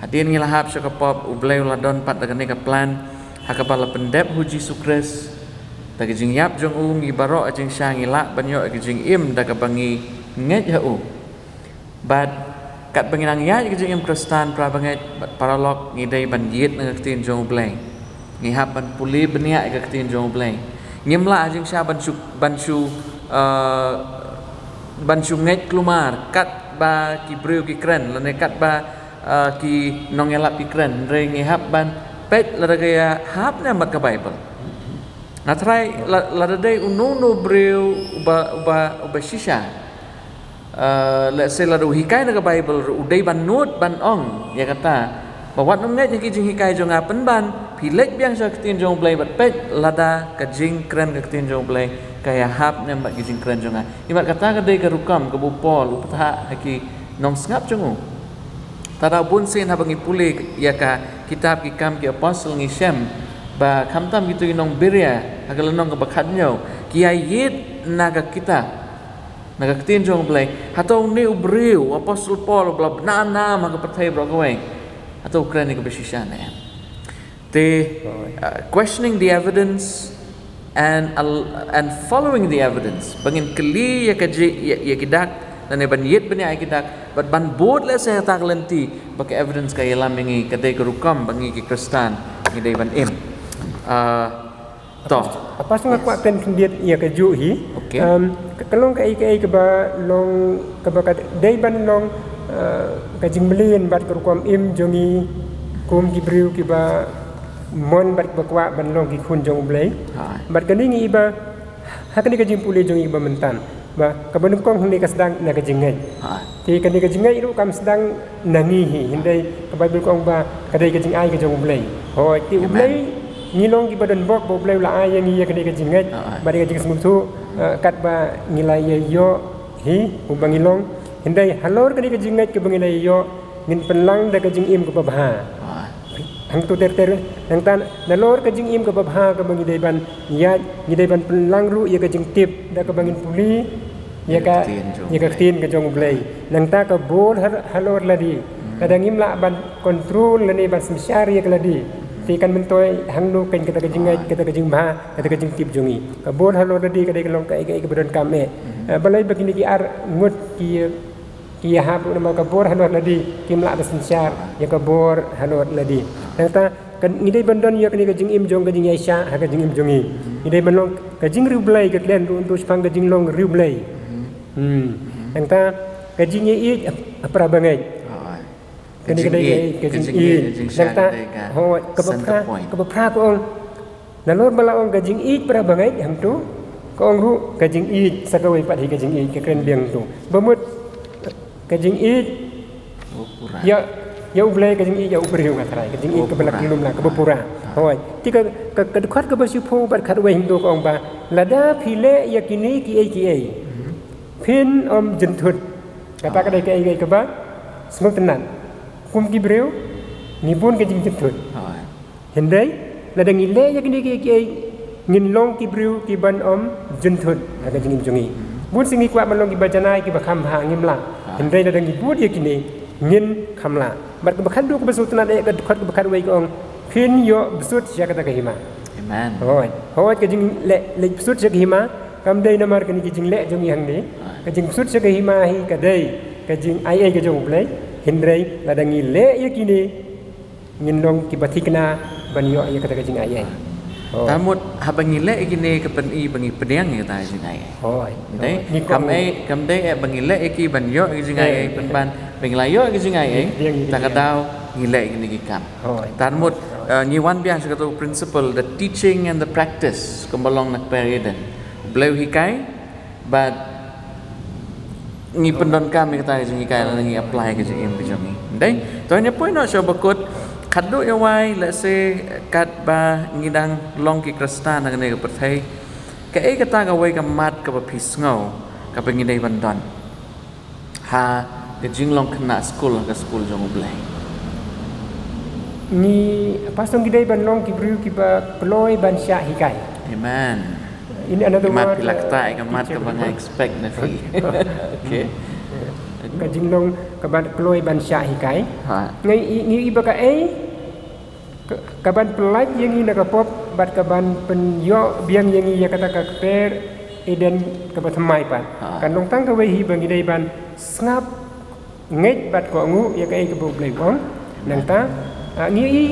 hadien ngi la hap sha ka pop, U Blei u la don pat da kane ka plan ha kaba la pyndep ha U Jisu Khrist. Da ka jingïap jong u ngi baroh ha jingshisha ngi lah ban ïoh ïa ka jingim da kaba ngi ngeit ha u. Bad katba ngi nang ïaid ïa ka jingim Khristan, para bangeit bad paralok, ngi dei ban ïit na ka ktien jong U Blei. Ngi hap ban pule bniah ïa ka ktien jong U Blei. Ngim lah ha jingshisha ban shu, ban shu, eh, ban shu ngeit kulmar katba ki briew ki kren lane katba, eh, ki nongïalap ki kren. Hynrei ngi hap ban peit lada ka ïahap ne em bad ka Baibl. Nga tharai la, lada dei uno uno u briew uba, uba, uba shisha, eh, let's say lada u hikai na ka Baibl ruh, u dei ban nud ban ong ïa kata ba wat nym ngeit ha ki jinghikai jong nga, pynban phi leit biang sha ka ktien jong U Blei bad peit lada ka jingkren ka ktien jong U Blei ka ïahap ne em bad ki jingkren jong nga. I mat kata ka dei ka rukom kaba u Paul u bthah ha ki nongsngap jong u. Ta da bun sien haba ngi pule ïa ka kitab Ki Kam ki Apostol ngi shem ba khamtam kito ki nong Beria ha ka lynnong kaba khathynñiew ki ïa ïit na ka kitab, na ka ktien jong U Blei. Hato une u briew, u Apostol Paul, uba la bna nam ha ka pyrthei baroh kawei, hato u kren ïa kaba shisha ne em? Te, uh, questioning the evidence and al-, and following the evidence. Ba ngin kylli ïa ka ji-, ïa, ïa ki dak, lane ban ïit bniah ïa ki dak, bad ban bud lehse ha kata ka lynti ba ka evidence ka ïalam ïa ngi, ka dei ka rukom ba ngi ki Khristan ngi dei ban im. Uh, to. Apa sngewbha kwah kren khyndiat ïa kajuh hi. Okay. Um, ka, ka long kaei kaei kaba long kaba ka dei ban long, uh, ka jingmlien bad ka rukom im jong ngi kum ki briew kiba mon bad ba kwah ban long ki khun jong U Blei. Ha. Bad kane ngi i ba, ha kane ka jingpule jong ngi ba mynta, ba kaba nyngkong hangne ka sdang na ka jingngeit. Ha. Te kane ka jingngeit ruh kam sdang na ngi hi, hynrei ka Baibl ka ong ba ka dei ka jingai ka jong U Blei. Hooid, te U Blei, ngi long kiba don bok ba U Blei u la ai ïa ngi ïa kane ka jingngeit, ha, bad ka jingsngewthuh, eh, katba ngi la ïa ïoh hi, uba ngi long. Hynrei halor kane ka jingngeit kaba ngi la ïa ïoh, ngin pynlang da ka jingim kaba bha. Hangto ter ter, nangta nalor ka jingim kaba bha kaba ngi dei ban ïaid, ngi dei ban pynlang ruh ïa ka jingtip da kaba ngin pule ïa ka, ïa ka ktien ka jong U Blei. Nangta ka bor ha, halor lade, Lada ngim lah ban control lane ban synshar ïa ka lade, te kan myntoi hangno kein kata ka jingngeit, kata ka jingbha, kata ka jingtip jong ngi. Ka bor halor lade ka dei ka long kaei kaei kaba donkam eh. Eh, balei ba kine ki ar ngut ki, ki ïahap ruh namar ka bor halor lade kim lah ban synshar ïa ka bor halor lade. Nangta ka, ngi dei ban don ïa kane ka jingim jong ka jingïaishah ha ka jingim jong ngi. Ngi dei ban long ka jingriewblei, ka kren ruh hangto shaphang ka jinglong riewblei. Hmm. Nangta ka jingïaieit ha para bangeit. Kane ka dei ka jingïeit, ka jingïeit. Nangta, hooid, kaba phra, kaba phra ka ong. Nalor ba la ong ka jingïeit para bangeit hangto, ka ong ruh ka jingïeit sa kawei pat hi ka jingïeit, ka kren biang hangto. Ba mut ka jingïeit ïa, ïa U Blei, ka jingïeit ïa u briew, nga tharai, ka jingïeit kaba la kyllum la, kaba pura. Hooid. Te ka, ka, ka dkhot kaba shiphew bad khatwei hangto ka ong ba lada phi leh ïa kine kiei kiei, phin ym jynthut. Kata ka dei kaei kaei kaba sngewtynnat. Kum ki briew ngi bun ka jingjynthut. Hynrei lada ngi leh ïa kine kiei kiei, ngin long ki briew kiban ym jynthut ha ka jingim jong ngi. Bun sien ngi kwah ban long kiba janai, kiba kham bha, ngim lah. Hynrei lada ngi bud ïa kine, ngin kham lah. Bad kaba khatduh kaba sngewtynnat eh, ka dkhot kaba khatwei ka ong, phin ïoh bsut sha kata ka hima. Hooid, hooid, ka jingleh, leh bsut sha ka hima kam dei namar kane ka jingleh jong ngi hangne. Ka jingbsut sha ka hima hi ka dei ka jingaiei ka jong U Blei. Hynrei lada ngi leh ïa kine, ngin long kiba thikna ban ïoh ïa kata ka jingaiei. Hooid. Tang mut haba ngi leh ïa kine ka pyni ba ngi pdiang ïa kata ka jingaiei. Hooid. Dei? Kam dei eh ba ngi leh ïa ki ban ïoh ïa ka jingaiei, pynban ba ngi la ïoh ïa ka jingaiei, ta ka daw ngi leh ïa kine ki kam. Hooid. Tang mut, eh, ngi wan biang sha kato ka principle, the teaching and the practice, kumba long na kper Eden. U Blei u hikai, bad ngi pyndonkam ïa kata ka jinghikai lada ngi apply ka jingim ka jong ngi. Dei? To ngin ïa poi noh sha ba kut, khatduh ïa wai, let's say, katba ngi dang long ki Khristan ha kane ka pyrthei, kaei kata kawei ka mat kaba phi sngew kaba ngi dei ban don ha ka jinglong khynnah skul ha ka skul jong U Blei? Ngi, pastor, ngi dei ban long ki briew kiba kloi ban shah hikai. Amen. In another word, ka mat phi la ktah, ka mat kaba nga expect na phi. Okay. Ka jinglong kaba kloi ban shah hikai. Ngi, ngi i ba kaei ka, kaban pyllait ïa ngi na ka pop bad kaban pynïoh biang ïa ngi ïa kata ka kper Eden kaba thymmai pat. Kan long tang kawei hi ba ngi dei ban sngap, ngeit bad kohnguh ïa kaei kaba U Blei u ong. Nangta, ah, ngi i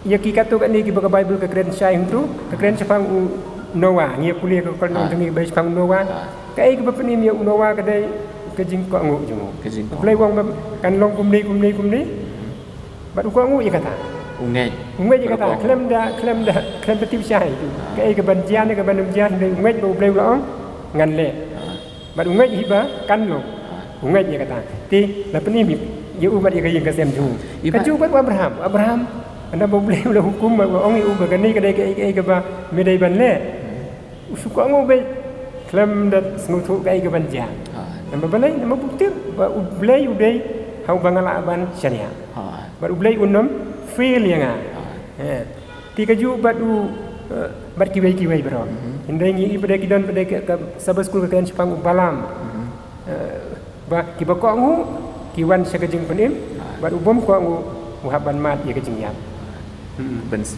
ïa ki katto katne kiba ka Baibl ka kren shai hangto, ka kren shaphang u Noah, ngi ïa pule ka kren jong ngi ba shaphang u Noah. Kaei kaba pynim ïa u Noah ka dei ka jingkohnguh jong u. U Blei u ong ba kan long kumne kumne kumne. Bad u kohnguh ïa kata. U ngeit. U ngeit ïa kata. Khlem da, khlem da, khlem da tip shai. Kaei kaban jia ne kaban ym jia, hynrei u ngeit ba U Blei u la ong, ngan leh. Bad u ngeit hi ba kan long. U ngeit ïa kata. Te la pynim ïa u bad ïa ka ïing ka sem jong u. Kajuh bad u Abraham. U Abraham, ynda ba U Blei u la hukum bad u la ong ïa u ba kane ka dei kaei kaei kaba me dei ban leh. U shu kohnguh beit, khlem da sngewthuh kaei kaban jia. Namar balei? Namar u tip ba U Blei u dei ha uba nga lah ban shaniah. Bad U Blei un ym fail ïa nga. Eh. Te kajuh bad u, eh, bad kiwei kiwei baroh. Hynrei ngi i pat de ki don pat de ka, ka Sabbath School ka kren shaphang u Balaam. Eh, ba kiba kohnguh ki wan sha ka jingpynim, bad u bym kohnguh u hap ban mad ïa ka jingïap.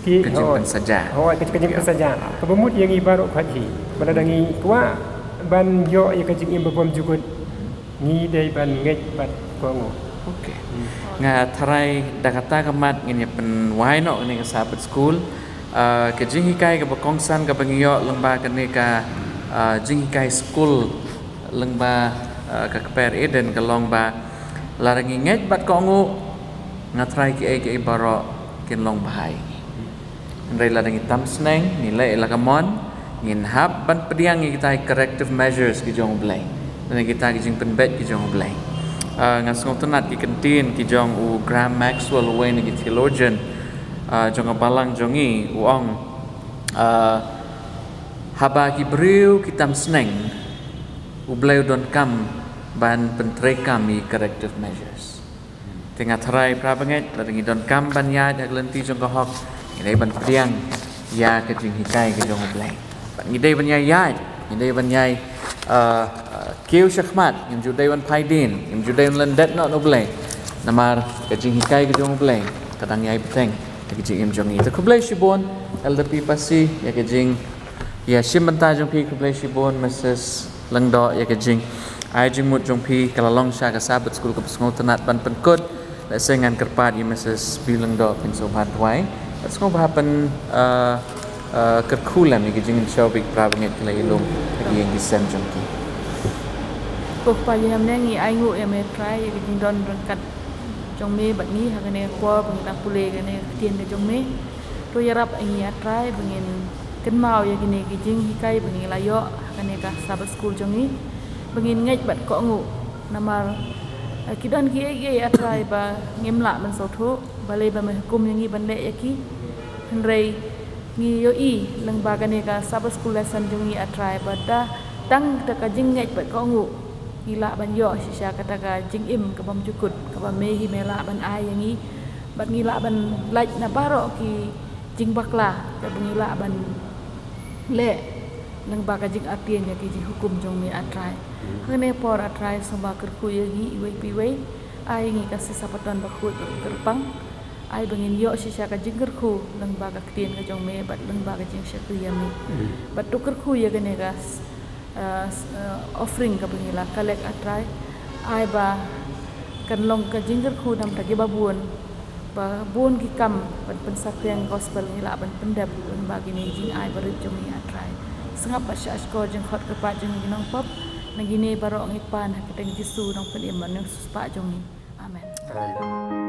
Ki, ka jingpynsaja. Hooid, ka, ka jingpynsaja. Kaba mut ïa ngi baroh khoit hi. Ba lada ngi kwah ban ïoh ïa ka jingim ba bymjukut, ngi dei ban ngeit bad kohnguh. Okay. Nga tharai da kata ka mat ngin ïa pynwai noh kane ka Sabbath School. Ah, ka jinghikai kaba kongsan kaba ngi ïoh lyngba kane ka, ah, jinghikai skul lyngba, ah, ka kper Eden ka long ba lada ngi ngeit bad kohnguh, nga tharai kiei kiei baroh kin long bha ïa ngi. Hynrei lada ngi tam sneng, ngi leh ïa la ka mon, ngin hap ban pdiang ïa kita ki corrective measures ki jong U Blei, lane kita ki jingpynbeit ki jong U Blei. Ah, nga sngewtynnat ki kyntien ki jong u Graham Maxwell, uwei na ki theologian, ah, jong ka balang jong ngi, u ong, ah, haba ki briew ki tam sneng, U Blei u donkam ban pyntreikam ïa ki corrective measures. Te nga tharai para bangeit, lada ngi donkam ban ïaid ha ka lynti jong ka hok, ngi dei ban pdiang ïa ka jinghikai ka jong U Blei. Bad ngi dei ban ïaid, ngi dei ban ïaid, uh, uh, kiew shakhmat, ngim ju dei ban phai dien, ngim ju dei ban lyndet noh na U Blei. Namar ka jinghikai ka jong U Blei ka dang ïai bteng ha ka jingim jong ngi. Te khublei shibun Elder P Passy ïa ka jingïashim bynta jong phi, khublei shibun Mrs Lyngdoh ïa ka jingai jingmut jong phi, ka la long sha ka Sabbath School kaba sngewtynnat ban pynkut. Lehse ngan kyrpad ïa Mrs Bill Lyngdoh phin sngewbha duwai. Bad sngewbha pyn, uh, uh, kyrkhu lem ïa ka jingïashem bad para bangeit ki la ïalum ha ki ïing ki sem jong ki. Ko Kpa jong ngi, ngi ainguh ïa me Trai ïa ka jingdon ryngkat jong me bad ngi ha kane ka por ba ngi dang pule kane ka ktien ka jong me. To ïarap ïa ngi A Trai ba ngin kynmaw ïa kine ki jinghikai ba ngi la ïoh ha kane ka Sabbath School jong ngi, ba ngin ngeit bad kohnguh. Namar, eh, ki don kiei kiei A Trai ba ngim lah ban sngewthuh, balei ba me hukum ïa ngi ban leh ïa ki. Hynrei ngi ïohi lyngba kane ka Sabbath School lesson jong ngi A Trai ba da tang da ka jingngeit bad kohnguh ngi lah ban ïoh shisha kata ka jingim ka bymjukut kaba me hi me lah ban ai ïa ngi, bad ngi lah ban lait na baroh ki jingbakla kaba ngi lah ban leh lyngba ka jingartatien ïa ki jinghukum jong me A Trai. Ha kane ka por A Trai, sngewbha kyrkhu ïa ngi iwei pa iwei, ai ïa ngi ka sisa paton bakhuid bakyrpang. Ai ba ngin ïoh shisha ka jingkyrkhu lyngba ka ktien ka jong me bad lyngba ka jingshakri ïa me. Bad to kyrkhu ïa kane ka s-, uh, s-, uh, offering kaba ngi la collect A Trai. Ai ba kan long ka jingkyrkhu namar ki babun, ba bun ki kam ban pynsaphriang gospel ngi lah ban pyndep lyngba kine ki jingai barit jong ngi A Trai. Sngap bad shahshkor jingkhot kyrpad jong ngi ki nongpop. Na kine baroh ngi pan ha ka kyrteng Jisu Nongpynim bad Nongsiewspah jong ngi. Amen. Amen.